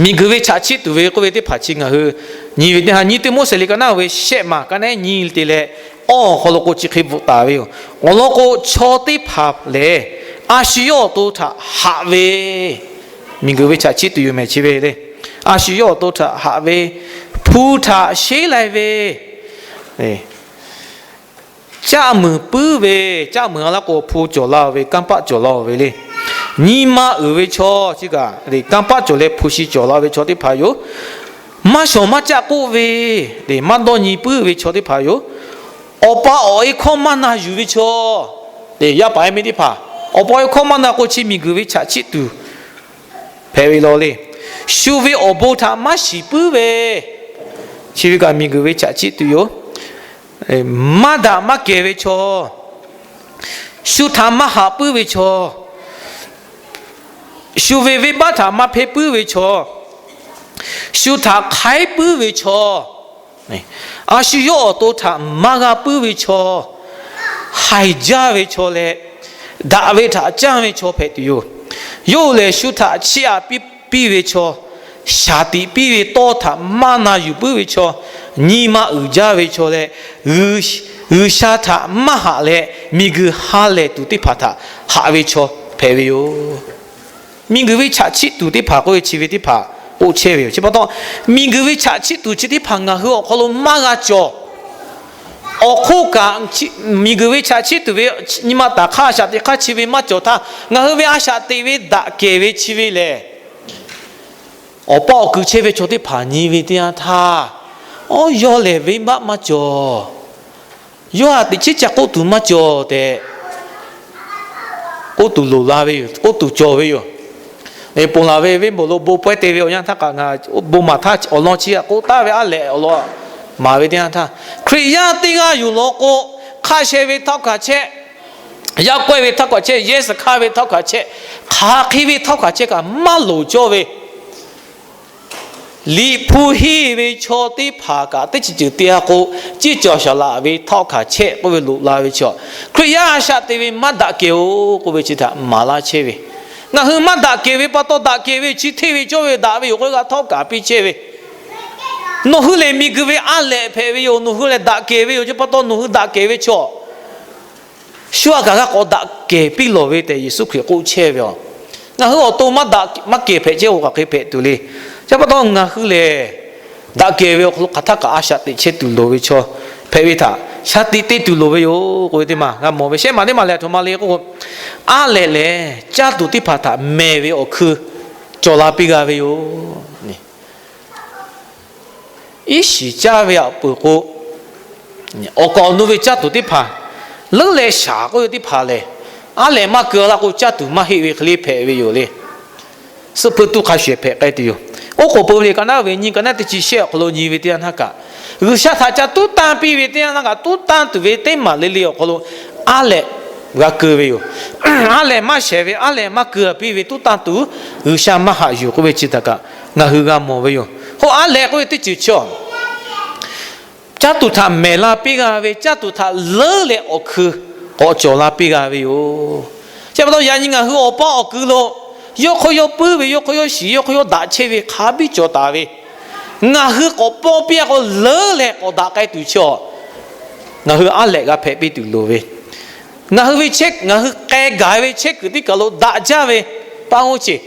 Miˬguiˬ ve chaꞈ chiˆ tuˬ ve k'oˆ ve teˇ hpaˍ chi ngaˬ hui nyi ve teˇ ha, nyiˇ Tiˆmoˉseˍ liꞈ ka naˉ ve shehˆ maˬ ka naˉ nyiˇ te leh awˇ awˬ hk'aw lo k'o chi hk'e bvuhꞈ taˍ ve yoˬ. Awˬ lawn k'o chaw teˇ hpaˍ lehˬ, a shu yawˇ awˬ to htaꞈ haꞈ ve, miˬguiˬ ve chaꞈ chiˆ tuˬ yoˬ mehˍ chi ve le. A shu yawˇ awˬ to htaꞈ haꞈ ve, hpu htaꞈ sheˉ lai ve, caˆ muiˬ puiˉ ve, caˆ muiˬ a laˇ k'o hpu cawˬ la ve, kanˇ paˆ cawˬ la ve le. Nyi ma uiˍ ve chaw chi kaꞈ, kanˇ paˆ cawˬ leh hpu shi cawˬ la ve chaw teˇ hpaˍ yoˬ. Maˇ shawˍ maˇ caˆ k'oˆ ve, maˇ dawˇ nyi puiˉ ve chaw teˇ hpaˍ yoˬ. Awˬ pa awˬ e hkawˇ maˇ na yuˬ ve chaw, yaˇ paˍ yaˇ miˇ teˇ hpaˍ, awˬ pa awˬ e hkawˇ maˇ na k'o chi miˬguiˬ ve chaꞈ chiˆ tuˬ hpehꞈ ve law le. Shu ve awˬ bon htaꞈ maˇ shiˍ puiˉ ve, chi ve kaꞈ miˬguiˬ ve chaꞈ chiˆ tuˬ yoˬ. Maˇ daꞈ maˇ kehˬ ve chaw, shu htaꞈ maˇ haꞈ puiˉ ve chaw, shu ve venˇbaˆ htaꞈ maˇ hpeˇ puiˉ ve chaw, shu htaꞈ hk'aiˉ puiˉ ve chaw, a shu yawˇ awˬ to htaꞈ maˇ g'a puiˉ ve chaw, haiˬ jaˇ ve chaw leh, daꞈ ve htaꞈ canˇ ve chaw hpehꞈ tuˬ yoˬ. Yawˇ hui lehˬ shu htaꞈ chiˇ aꞈ piˇ ve chaw, shaˍ tiꞈ piˇ ve tawˇ htaꞈ maˇ na yuˬ puiˉ ve chaw, nyi ma uiˍ jaˇ ve chaw leh, G'uiˬsha htaꞈ maˇ haꞈ leh miˬguiˬ ha lehˬ tuˬ teˇ hpaˍ htaꞈ haꞈ ve chaw hpehꞈ ve yoˬ. Miˬguiˬ ve chaꞈ chiˆ tuˬ teˇ hpaˍ k'oˆ ve chi ve teˇ hpaˍ k'oˆ chehˇ ve yoˬ. Chi pa taw, miˬguiˬ ve chaꞈ chiˆ tuˬ chi teˇ hpaˍ ngaˬ hui awˬ hk'aw lo maˇ g'a cawˬ. Awˬ hk'oˆ kaꞈ, miˬguiˬ ve chaꞈ chiˆ tuˬ ve nyi ma taˍ hk'aˇ shaꞈ teꞈ hk'aˇ chi ve maˇ cawˬ htaˇ, ngaˬ hui ve a shaꞈ teꞈ ve daꞈ kehˬ ve chi ve lehˬ, awˬ pa awˬ kuiˬ chehˇ ve chaw teˇ hpaˍ nyi ve teˇ yanˇ htaˇ, awˉ yawˇ lehˬ venˇbaˆ maˇ cawˬ. Yawˇ htaꞈ teꞈ chiˉ ca k'oˆ tuˬ maˇ cawˬ tehꞈ, k'oˆ tuˬ loˍ la ve yoˬ, k'oˆ tuˬ cawˬ ve yoˬ. Ponˬ laˬ ve venˇbaˆ lo bon pawehˇ te ve awˬ yanˇ htaˇ kaꞈ ngaˬ bon maˍ htaˇ awˬ lawn chi htaꞈ k'oˆ taˍ ve aˉ lehꞈ awˬ lawn maˍ ve teˇ yanˇ htaˇ, Hkriꞈ yaˇ teˇ g'aˇ yoˬ lawn k'o, hk'a sheh ve htawˇ hkaꞈ chehˇ, yaˇ kawehˇ ve htawˇ hkaꞈ chehˇ, yehˇ suhˍ hkanˇ ve htawˇ hkaꞈ chehˇ, hk'aˬ hk'e ve htawˇ hkaꞈ chehˇ kaꞈ maˇ loˍ cawˇ ve Liꞈ hpu henˇ ve chaw teˇ hpaˍ kaꞈ teˇ chi ceuˬ te-a k'o, ceˇ cawˬ shaˍ laꞈ ve htawˇ hkanˍ chehˇ k'oˆ ve loꞈ la ve chaw, Hkriꞈ yaˇ a shaꞈ te ve maˇ daꞈ kehˬ-oˬ k'oˆ ve chi htaꞈ maˍ laˇ chehˇ ve. Ngaˬ hui maˇ daꞈ kehˬ ve pa taw, daꞈ kehˬ ve chi hteˇ ve cawˇ ve daꞈ ve yoˬ k'oˆ ve g'a htawˇ kaꞈ piˇ chehˇ ve. Nawˬ hui lehˬ miˬguiˬ ve a lehꞈ hpehꞈ ve yoˬ. Nawˬ hui lehˬ daꞈ kehˬ ve yoˬ. Chi pa taw nawˬ hui daꞈ kehˬ ve chaw, shu a kaꞈ g'a k'awꞈ daꞈ kehˬ piˇ lawˬ ve tehꞈ Yeˍsuˆ Hkriꞈ k'oˆ chehˇ ve yoˬ. Ngaˬ hui awˬ to maˇ daꞈ maˇ kehˬ hpehꞈ chehˇ-oˬ, hk'aˬ hk'e hpehꞈ tuˬ le. Chi pa taw ngaˬ hui lehˬ, daꞈ kehˬ ve awˬ hk'aw lo hk'aˬ htaˇ kaꞈ a shaꞈ teꞈ chehˇ tuˬ loˍ ve chaw hpehꞈ ve htaꞈ shaˍ tiꞈ te tuˬ loˍ ve yoˬ k'oˆ ve teˇ maˬ g'a mawˬ ve. Shehˆ maˬ teˇ maˬ lehˬ, htoꞈ ma le k'o, a lehꞈ lehˬ caˇ tuˬ teˇ hpaˍ htaꞈ mehˬ ve awˬ hkui cawˬ la piˇ g'a ve yoˬ. Iˉ shiˍ caˇ ve aꞈ peuˬ k'o, awˬ kaˍ awˬ nu ve caˇ tuˬ teˇ hpaˍ, leuˉ leh shaˍ k'oˆ ve teˇ hpaˍ lehˬ, a lehꞈ maˇ keu laˇ k'o caˇ tuˬ maˇ heˆ ve hk'e le hpehꞈ ve yoˬ le. Suhˆ hpeuˇ tuˇ hk'a shuˍ hpehꞈ k'ai tuˬ yoˬ. Oˉ k'oˍ peuˬ ve liꞈ ka naˉ ve nyiˇ, ka naˉ teˇ chi shehˆ awˬ hk'aw lo nyi ve teˇ yanˇ htaˇ kaꞈ, G'uiˬsha htaꞈ ca tuˉ tanˇ piˇ ve teˇ yanˇ htaˇ kaꞈ, tuˉ tanˇ tuˬ ve teˇ maˬ le le awˬ hk'aw lo a lehꞈ g'a keu ve yoˬ. A lehꞈ maˇ shehˍ ve, a lehꞈ maˇ keu piˇ ve tuˉ tanˇ tuˬ G'uiˬsha maˇ haꞈ yuˬ k'oˆ ve chi htaꞈ kaꞈ ngaˬ hui g'a mawˬ ve yoˬ. K'o aˉ lehꞈ k'oˆ ve teˇ ceuˬ chi a, caˇ tuˬ htaꞈ mehˬ la piˇ g'a ve, caˇ tuˬ htaꞈ leuˉ leh awˬ hkui k'awꞈ cawˬ la piˇ g'a ve yoˬ. Chi pa taw yaꞈ nyi ngaˬ hui awˬ paˇ awˬ kui lo yawˇ hk'aw yawˇ puiˉ ve, yawˇ hk'aw yawˇ shiˍ, yawˇ hk'aw yawˇ daꞈ chehˇ ve hk'a biˇ cawˬ taˍ ve, ngaˬ hui k'awꞈ paw piˇ a k'o leuˉ leh k'awꞈ daꞈ k'ai tuˬ chi a, ngaˬ hui aˉ lehꞈ g'a hpehꞈ piˇ tuˬ loˍ ve, ngaˬ hui ve chehˇ, ngaˬ hui k'ai gaˬ ve chehˇ kuiˬ teˇ kaˬ lo daꞈ jaˇ ve, paˇ oˇ ceˬ,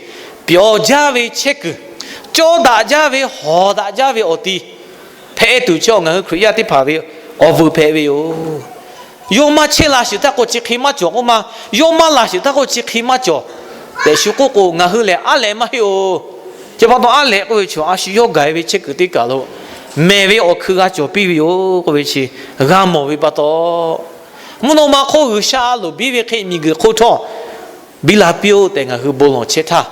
pyawˬ jaˇ ve chehˇ kuiˬ, cawˇ daꞈ jaˇ ve, hawˍ daꞈ jaˇ ve awˬ ti hpehꞈ tuˬ chi a ngaˬ hui Hkriꞈ yaˇ teˇ hpaˍ ve awˬ vuiˬ hpehꞈ ve yoˬ. Yawˇ maˇ chehˇ la shiˍ htaˇ k'o chi hk'e maˇ cawˬ k'oˆ ma, yawˇ maˇ la shiˍ htaˇ k'o chi hk'e maˇ cawˬ tehꞈ shu k'oˆ k'o, ngaˬ hui lehˬ aˉ lehꞈ maˇ heˆ oˬ. Chi pa taw aˉ lehꞈ k'oˆ ve chi a shu yawˇ gaˬ e ve chehˇ kuiˬ teˇ kaˬ lo mehˬ ve awˬ hkui g'a cawˬ piˇ ve yoˬ k'oˆ ve chi g'a mawˬ ve pa taw, mvuhˇ naw ma hk'oˆ G'uiˬsha a loˍ biˇ ve hk'e miˬguiˬ hk'oˆ htawˇ biˇ la piˇ-oˆ tehꞈ ngaˬ hui bon lawˬ chehˇ htaˇ,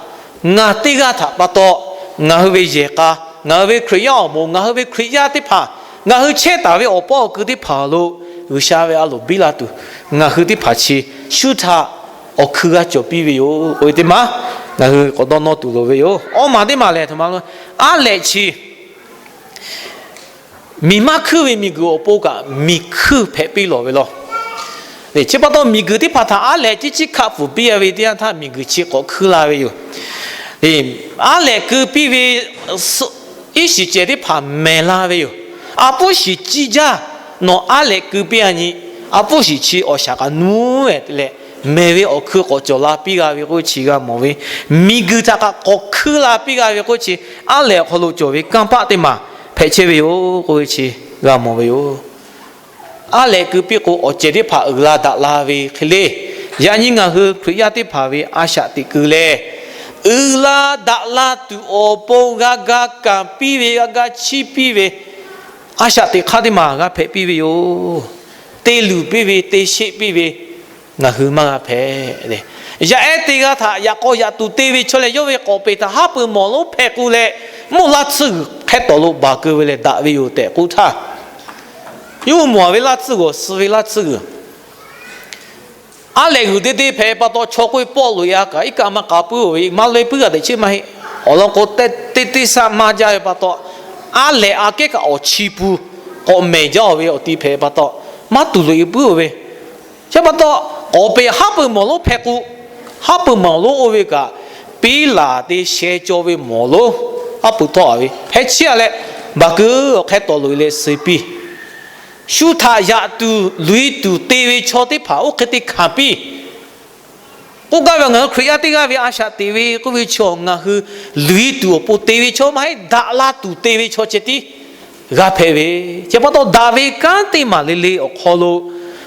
ngaˬ teˇ g'aˇ htaꞈ pa taw, ngaˬ hui ve yehˬ k'a, ngaˬ hui ve Hkriꞈ yaˇ awˬ moˍ, ngaˬ hui ve Hkriꞈ yaˇ teˇ hpaˍ, ngaˬ hui chehˇ taˍ ve awˬ paˇ awˬ kui teˇ hpaˍ lo G'uiˬsha ve a loˍ biˇ la tuˬ, ngaˬ hui teˇ hpaˍ chi shu htaꞈ awˬ hkui g'a cawˬ piˇ ve yoˬ k'oˆ ve teˇ maˬ ngaˬ hui k'awꞈ dawˇ nawˇ tuˬ loˍ ve yoˬ. Awˇ maˬ teˇ maˬ lehˬ, aˉ lehꞈ chi miˬ maˇ hkuiˇ ve miˬguiˬ awˬ pon kaꞈ miˬ hkuiˇ hpehꞈ piˇ lawˬ ve law. Chi pa taw miˬguiˬ teˇ hpaˍ htaꞈ aˉ lehꞈ ciˉ ciˉ hkaˆ pfuhˍ piˇ a ve teˇ yanˇ htaˇ miˬguiˬ chi k'awꞈ hkuiˇ la ve yoˬ. Aˉ lehꞈ keu piˇ ve iˉ shiˍ cehˬ teˇ hpaˍ mehˬ la ve yoˬ. A puˉ shiˍ ciˇ jaˇ, nawˬ aˉ lehꞈ keu piˇ a nyi, a puˉ shiˍ chi awˬ shaˍ kaꞈ nuˇ e te leh, mehˬ ve awˬ hkui k'awꞈ cawˬ la piˇ g'a ve k'oˆ ve chi g'a mawˬ ve, miˬguiˬ htaꞈ kaꞈ k'awꞈ hkuiˇ la piˇ g'a ve k'oˆ ve chi, aˉ lehꞈ awˬ hk'aw lo cawˬ ve kanˇ paˆ teˇ maˬ hpehꞈ chehˇ ve yoˬ k'oˆ ve chi g'a mawˬ ve yoˬ. Aˉ lehꞈ keu piˇ k'o awˬ cehˬ teˇ hpaˍ uiˍ la daꞈ la ve hk'e le. Yaꞈ nyi ngaˬ hui Hkriꞈ yaˇ teˇ hpaˍ ve a shaꞈ teꞈ keu leh, uiˍ la daꞈ la tuˬ awˬ pon g'a ga kanˍ piˇ ve, g'a ga chiˇ piˇ ve, a shaꞈ teꞈ hk'aˇ teˇ maˬ g'a hpehꞈ piˇ ve yoˬ. Te luˬ piˇ ve, te sheˆ piˇ ve, ngaˬ hui maˇ g'a hpehꞈ le. Yaˇ ehˉ teˇ g'aˇ htaꞈ yaꞈ k'aw yaꞈ tuˬ te ve chaw lehˬ, yawˇ ve k'awˍ peˍ htaꞈ haˉ pui mawˬ lonˉ hpehꞈ k'o leh, mvuhˇ laˇ tsuhˇ g'uiˬ hk'e tawˍ lo baˬ keu ve leh daꞈ ve yoˬ tehꞈ k'oˆ htaˇ, yawˇ hui mawˬ ve laˇ tsuhˇ g'uiˬ, suh ve laˇ tsuhˇ g'uiˬ, aˉ lehꞈ g'uiˬ te te hpehꞈ pa taw, chaw k'oˆ ve pawˆ loꞈ e a kaꞈ iˉ kaˆ maˇ k'a puiˉ-oˬ ve, maˇ leh puiˉ g'a tehꞈ cheˇ maˇ heˆ. Awˬ lawn k'o, teˇ teˇ saˆ maˇ jaˇ ve pa taw, aˉ lehꞈ aꞈ kehˉ kaꞈ awˬ chi pun k'awꞈ mehˬ jaˇ-oˬ ve awˬ ti hpehꞈ pa taw, maˇ tuˬ loꞈ e puiˉ-oˬ ve. Chi pa taw, k'awˍ peˍ haˉ pui mawˬ lonˉ hpehꞈ k'o, haˉ pui mawˬ lonˉ oˇ ve kaꞈ, piˉ laˬ te sheh caw ve mawˬ lonˉ haˉ pui htawˇ a ve hpehꞈ chiˇ a leh, baˬ keu awˬ hk'e tawˍ loꞈ e leh suh piˇ. Shu htaꞈ yaꞈ tuˬ luˬ e tuˬ te ve chaw teˇ hpaˍ oˇ hk'e te hkanˍ piˇ. K'oˆ gaˇ ve, ngaˬ hui Hkriꞈ yaˇ teˇ g'aˇ ve a shaꞈ teꞈ ve k'oˆ ve chaw, ngaˬ hui luˬ e tuˬ awˬ pon te ve chaw maˇ heˆ, daꞈ la tuˬ te ve chaw ceh tiˉ g'a hpehꞈ ve. Chi pa taw, daꞈ ve kanˉ teˇ maˬ le le awˬ hk'aw lo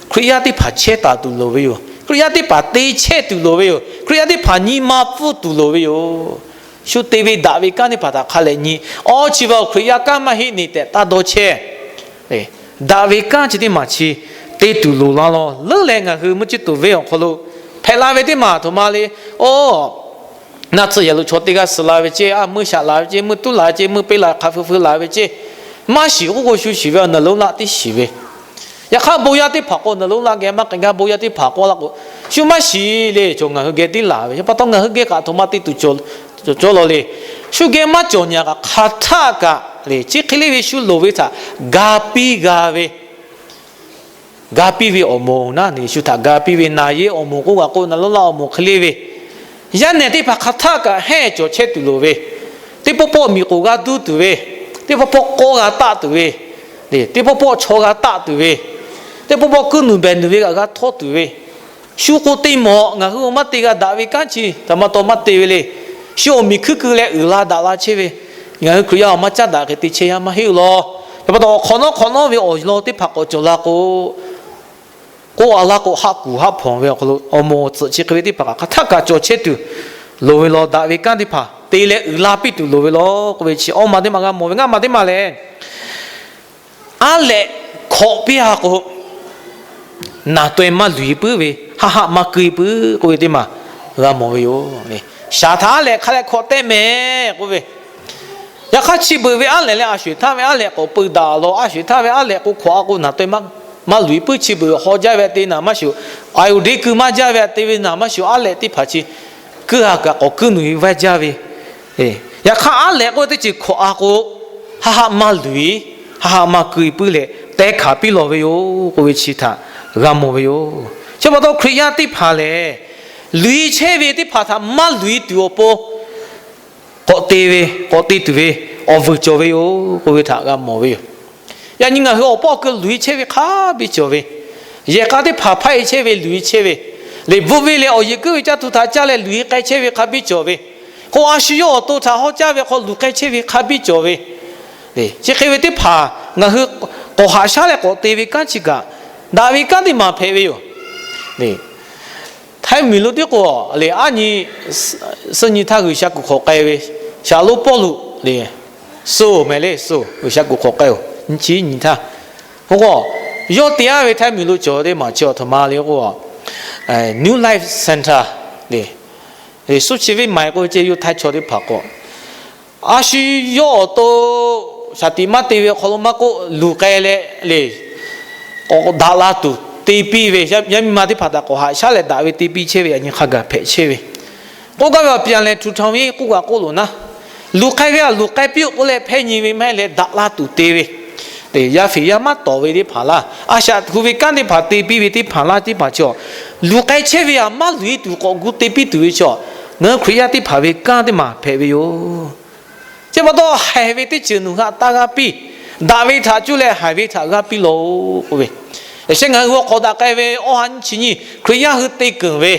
Hkriꞈ yaˇ teˇ hpaˍ chehˇ taˍ tuˬ loˍ ve yoˬ. Hkriꞈ yaˇ teˇ hpaˍ te chehˇ tuˬ loˍ ve yoˬ. Hkriꞈ yaˇ teˇ hpaˍ nyi ma pfuhˇ tuˬ loˍ ve yoˬ. Shu te ve daꞈ ve kanˉ teˇ hpaˍ htaꞈ hk'a lehˬ nyi, awˬ chi ve Hkriꞈ yaˇ kanˉ maˇ heˆ ne tehꞈ taˇ dawˇ chehˇ. Daꞈ ve kanˉ chi teˇ maˬ chi te tuˬ loˍ la law. Leuˉ leh ngaˬ hui mvuhˇ ciˇ tuˬ venˇ awˬ hk'aw lo hpehꞈ la ve teˇ maˬ a htoꞈ ma le. Oˇ, naˆ tsuhˇ yehˬ lo chaw teˇ g'aˇ suh la ve ceˇ, a meuˇ shaꞈ la ve ceˇ, meuˇ tuˉ la ve ceˇ, meuˇ peˇ la hk'a feu feu la ve ceˇ, maˇ shiˍ k'oˆ k'o shu shiˍ ve, naˬ lonˉ laˆ tiˉ shiˍ ve. Yaꞈ hk'aˇ bon yaˇ teˇ hpaˍ k'o, naˬ lonˉ laˆ geh maˇ k'ai gaˇ, bon yaˇ teˇ hpaˍ k'oˆ la k'o, shu maˇ shiˍ le. Chaw ngaˬ hui geh tiˉ laˬ ve, chi pa taw ngaˬ hui geh kaꞈ htoꞈ ma te tuˬ cawˬ law le. Shu geh maˇ cawˬ nyi kaꞈ hk'aˬ htaˆ kaꞈ le, chi hk'e le ve shu loˍ ve htaꞈ ga piˇ g'a ve, ga piˇ ve awˬ moˍ naˉ ne, shu htaꞈ ga piˇ ve naˬ yeˇ awˬ moˍ k'oˆ g'a k'o, naˬ lonˉ laˆ awˬ moˍ hk'e le ve, yaˇ nehˬ teˇ hpaˍ hk'aˬ htaˆ kaꞈ hehnˇ cawˬ chehˇ tuˬ loˍ ve, teˇ pawˆ pawˆ miˬ k'oˍ g'a duˇ tuˬ ve, teˇ pawˆ pawˆ k'awˇ g'a taˆ tuˬ ve, teˇ pawˆ pawˆ chaw g'a taˆ tuˬ ve, teˇ pawˆ pawˆ kuiˇ nuˬ behˬ nuˬ ve kaꞈ g'a htawˇ tuˬ ve, shu k'o te mawˬ. Ngaˬ hui maˇ te g'a daꞈ ve kanˉ chi htaꞈ ma taw maˇ te ve le. Shu awˬ miˬ hkuiˇ keu leh uiˍ la daꞈ la chehˇ ve, ngaˬ hui Hkriꞈ yaˇ awˬ maˇ caˉ daꞈ hk'e te chehˇ yaˇ maˇ heˆ law. Chi pa taw, awˬ hk'awꞈ nawˉ hk'awꞈ nawˉ ve awˬ lawn teˇ hpaˍ k'awꞈ cawˬ la k'o, k'oˆ a laˇ k'o, haˆ kuˬ haˆ hpawnˬ ve awˬ hk'aw lo awˬ moˍ awˬ tsuhꞈ chi hk'e ve teˇ hpaˍ kaꞈ hk'aˬ htaˆ kaꞈ cawˬ chehˇ tuˬ loˍ ve law. Daꞈ ve kanˉ teˇ hpaˍ te leh uiˍ la piˇ tuˬ loˍ ve law k'oˆ ve chi awˇ ma teˇ maˬ g'a mawˬ ve. Ngaˇ ma teˇ maˬ lehˬ, aˉ lehꞈ hkawꞈ piˇ a k'o, naˬ taweh maˇ luˬ e puiˉ ve, haˆ haˆ maˇ keu e puiˉ k'oˆ ve teˇ maˬ g'a mawˬ ve yoˬ. Shaˍ htaꞈ aˉ lehꞈ hk'a leh hkawꞈ tehˆ mehˍ k'oˆ ve, yaꞈ hk'aˇ chi beuꞈ ve aˉ lehꞈ leh a sho eˬ htaˇ ve aˉ lehꞈ k'awꞈ peu daꞈ law. A sho eˬ htaˇ ve aˉ lehꞈ k'o hkawꞈ a k'o, naˬ taweh maˇ luˬ e puiˉ. Chi beuꞈ haw jaˇ ve te naˬ maˇ shuˍ, a yuˬ deˇ keu maˇ jaˇ ve te ve naˬ maˇ shuˍ, aˉ lehꞈ teˇ hpaˍ chi keu a kaꞈ k'awꞈ keu nuˬ e vaˇ jaˇ ve. Yaꞈ hk'aˇ aˉ lehꞈ k'oˆ ve teˇ ceuˬ hkawꞈ a k'o, haˆ haˆ maˇ luˬ e, haˆ haˆ maˇ keu e puiˉ leh teh hkanˍ piˇ lawˬ ve yoˬ k'oˆ ve chi htaꞈ g'a mawˬ ve yoˬ. Chi pa taw Hkriꞈ yaˇ teˇ hpaˍ lehˬ, luˬ e chehˇ ve teˇ hpaˍ htaꞈ maˇ luˬ e tuˬ awˬ pon k'awꞈ te ve, k'awꞈ te tuˬ ve awˬ vuiˬ cawˬ ve yoˬ k'oˆ ve htaꞈ g'a mawˬ ve yoˬ. Yaꞈ nyi ngaˬ hui awˬ pawˆ awˬ keu luˬ e chehˇ ve hk'a biˇ cawˬ ve, yehˬ k'a teˇ hpaˍ hpaˆ e chehˇ ve luˬ e chehˇ ve, leꞈ bvuhˆ ve leh awˬ yeˬ kuiˉ ve caˇ tuˬ htaꞈ caˇ leh luˬ e k'ai chehˇ ve hk'a biˇ cawˬ ve, k'o a shu yawˇ awˬ to htaꞈ haw caˇ ve hk'aw luˬ k'ai chehˇ ve hk'a biˇ cawˬ ve, chi hk'e ve teˇ hpaˍ ngaˬ hui k'awꞈ haꞈ shaˉ leh k'awꞈ te ve kanˉ chi kaꞈ, daꞈ ve kanˉ teˇ maˬ hpehꞈ ve yoˬ. Htaiˇ miˬ lo tiˉ k'o, le aˉ nyi suhˆ nyi htaˇ G'uiˬsha kuˬ hk'awꞈ k'ai ve, Shaˍlonˍ Pawˇluꞈ le, Saul mehˍ le, Saul G'uiˬsha kuˬ hk'awꞈ k'ai-oˬ, nyiˇ chi nyiˇ htaˇ, k'o k'o, yawˇ te aˉ ve Htaiˇ miˬ lo cawˬ teˇ maˬ chi awˬ htoꞈ ma le k'o, New Life Centre le, suhˆ chi venˇ maˍ k'oˆ ve ceh yawˇ Htaiˇ chaw teˇ hpaˍ k'o, a shu yawˇ awˬ to shaˍ tiꞈ maˇ te ve awˬ hk'aw lo maˇ k'oˆ, luˬ k'ai leh le, k'awꞈ daꞈ la tuˬ te piˇ ve, yaˇ miˇ ma teˇ hpaˍ htaꞈ k'awꞈ haꞈ shaˉ leh daꞈ ve te piˇ chehˇ ve, yaꞈ nyi hk'a gaˬ hpehꞈ chehˇ ve. K'oˆ gaˇ ve awˬ ပြန်လည်ထူထောင်ရေး k'oˆ kaꞈ k'oˆ loˬ naˉ, luˬ k'ai ve a luˬ k'ai piˇ-oˆ k'oˆ leh hpehˇ nyi ve maˇ heˆ leh daꞈ la tuˬ te ve, yaˇ feˍ yaˇ maˇ tawˍ ve teˇ hpaˍ laˇ, a shaꞈ hu ve kanˉ teˇ hpaˍ te piˇ ve teˇ hpaˍ laˇ teˇ hpaˍ chaw, luˬ k'ai chehˇ ve a maˇ luˬ e tuˬ k'awꞈ gu te piˇ tuˬ ve chaw, ngaˬ hui Hkriꞈ yaˇ teˇ hpaˍ ve kanˉ teˇ maˬ hpehꞈ ve yoˬ. Chi pa taw haiˬ ve teˇ ceuˬ nawˬ hui htaꞈ taˇ g'aˇ piˇ, daꞈ ve htaꞈ cuˇ leh haiˬ ve htaꞈ g'aˇ piˇ lawˬ-oˬ k'oˆ ve. Yaꞈ sheh ngaˬ hui awˬ hk'awꞈ daꞈ k'ai ve awˬ ha nyi chi nyi Hkriꞈ yaˇ hui te keunˍ ve,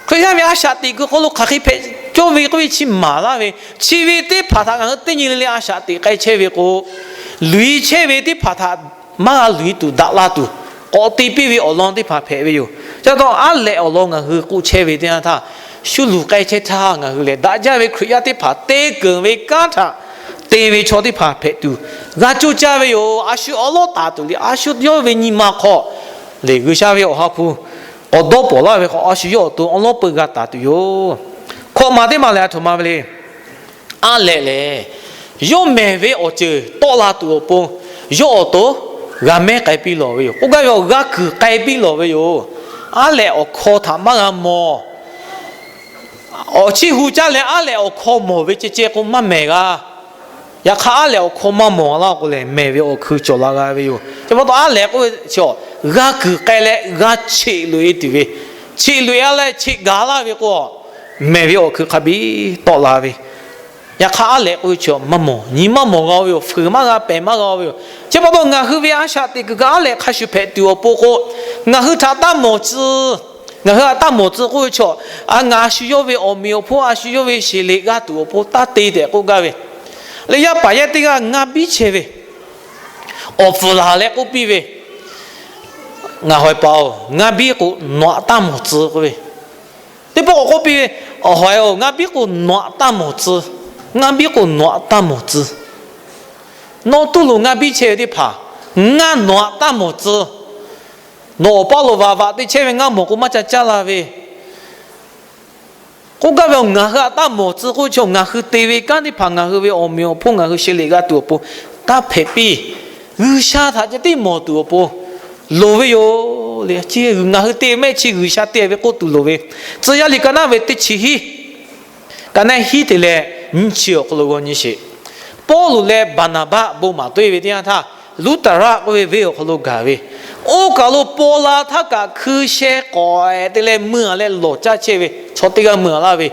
Hkriꞈ yaˇ ve a shaꞈ teꞈ kuiˬ hk'aw lo hk'aˬ hk'e hpehꞈ cawˇ ve k'oˆ ve chi maˍ laˇ ve, chi ve teˇ hpaˍ htaꞈ ngaˬ hui teˇ nyi le le a shaꞈ teꞈ k'ai chehˇ ve k'o, luˬ e chehˇ ve teˇ hpaˍ htaꞈ maˇ g'a luˬ e tuˬ daꞈ la tuˬ k'awꞈ te piˇ ve awˬ lawn teˇ hpaˍ hpehꞈ ve yoˬ. Chi pa taw aˉ lehꞈ awˬ lawn ngaˬ hui k'oˆ chehˇ ve teˇ yanˇ htaˇ, shu luˬ k'ai chehˇ htaˇ ngaˬ hui lehˬ daꞈ jaˇ ve Hkriꞈ yaˇ teˇ hpaˍ te keunˍ ve kanˉ htaꞈ te ve chaw teˇ hpaˍ hpehꞈ tuˬ g'a coˇ caˇ ve yoˬ. A shu awˉ lawˉ taˍ tuˬ le, a shu yawˇ ve nyi ma hk'aw le G'uiˬsha ve awˬ ha hpu k'awꞈ dawˇ pawˍ laˇ ve hk'aw a shu yawˇ awˬ to awˉ lawˉ peu g'a taˍ tuˬ yoˬ. Hkawꞈ maˬ teˇ maˬ lehˬ a htoꞈ ma ve le. Aˉ lehꞈ lehˬ, yawˇ mehˬ ve awˬ ceuˬ tawˆ la tuˬ awˬ pon, yawˇ awˬ to g'a mehˉ k'ai piˇ lawˬ ve yoˬ. K'oˆ gaˇ ve awˬ g'aˇ kuiˬ k'ai piˇ lawˬ ve yoˬ. Aˉ lehꞈ awˬ hkaw htaꞈ maˇ g'a mawˬ. Awˬ chiˇ hu caˇ leh aˉ lehꞈ awˬ hkaw mawˬ ve ceh ceh k'o maˇ mehˬ g'a. Yaꞈ hk'aˇ aˉ lehꞈ awˬ hkaw maˇ mawˬ laˇ k'o lehˬ, mehˬ ve awˬ hkui cawˬ la g'a ve yoˬ. Chi pa taw aˉ lehꞈ k'oˆ ve chi, g'aˇ kuiˬ k'ai leh g'a cheꞈ loꞈ e tuˬ ve, cheꞈ loꞈ e a leh cheꞈ gaˬ laˇ ve k'o, mehˬ ve awˬ hkui hk'a biˇ tawˆ la ve. Yaꞈ hk'aˇ aˉ lehꞈ k'oˆ ve chi maˇ mawˬ, nyi maˇ mawˬ g'a ve yoˬ. Fuiˍ maˇ g'a pehˬ maˇ g'a ve yoˬ. Chi pa taw ngaˬ hui ve a shaꞈ teꞈ kuiˬ kaꞈ aˉ lehꞈ hk'a shuˍ hpehꞈ tuˬ awˬ pon k'o, ngaˬ hui htaꞈ taˇ mawˬ tcuh. Ngaˬ hui htaꞈ taˇ mawˬ tcuh k'oˆ ve chi, a ngaˬ a shu yawˇ ve awˬ meꞈ awˬ hponˇ a shu yawˇ ve sheˍ leꞈ g'a tuˬ awˬ pon taˇ te tehꞈ k'oˆ gaˇ ve. Leh yaˇ paˍ yaˇ teˇ g'aˇ ngaˇ biˉ chehˇ ve, awˬ pfuhˍ laˬ leh k'oˆ piˇ ve, Ngaˬ hawˬ paˍ-oˬ, ngaˇ biˉ k'o nawˬ htaꞈ taˇ mawˬ tcuh k'oˆ ve. Teˇ pawˆ k'awꞈ k'oˆ piˇ ve, Awˬ hawˬ-oˬ, ngaˇ biˉ k'o nawˬ htaꞈ taˇ mawˬ tcuh. Ngaˇ biˉ k'o nawˬ htaꞈ taˇ mawˬ tcuh. Nawˬ tuˇ loꞈ ngaˇ biˉ chehˇ ve teˇ hpaˍ, ngaˇ nawˬ htaꞈ taˇ mawˬ tcuh. Nawˬ awˬ paˇ lo vaꞈ vaꞈ te chehˇ ve ngaˇ mawˬ k'o maˇ ca caˇ la ve. K'oˆ gaˇ ve, ngaˬ hui htaꞈ taˇ mawˬ tcuh k'oˆ ve chi, ngaˬ hui te ve kanˉ teˇ hpaˍ, ngaˬ hui ve awˬ meꞈ awˬ hponˇ, ngaˬ hui sheˍ leꞈ g'a tuˬ awˬ pon taˇ hpehꞈ piˇ. G'uiˬsha htaꞈ ceh tiˉ mawˬ tuˬ awˬ pon loˍ ve yoˬ. Ngaˬ hui te mehˆ chi G'uiˬsha te ve k'oˆ tuˬ loˍ ve. Tcuh yaˇ liꞈ ka naˉ ve teˇ chi hiˉ, ka naˉ hiˉ te leh nyiˇ chi awˬ hk'aw lo g'aw nyi sheˍ. Pawˇluꞈ leh Baˍnaˍbaˆ bon maˍ toˆ e ve teˇ yanˇ htaˇ, Luˉtaˍraˆ k'oˆ ve venˇ awˬ hk'aw lo gaˬ ve, oˇ kaˬ lo paw la htaˇ kaꞈ hkui sheh k'awꞈ-e te leh mui-a leh lawˬ caˇ chehˇ ve chaw teˇ g'aˇ mui-a laˇ ve,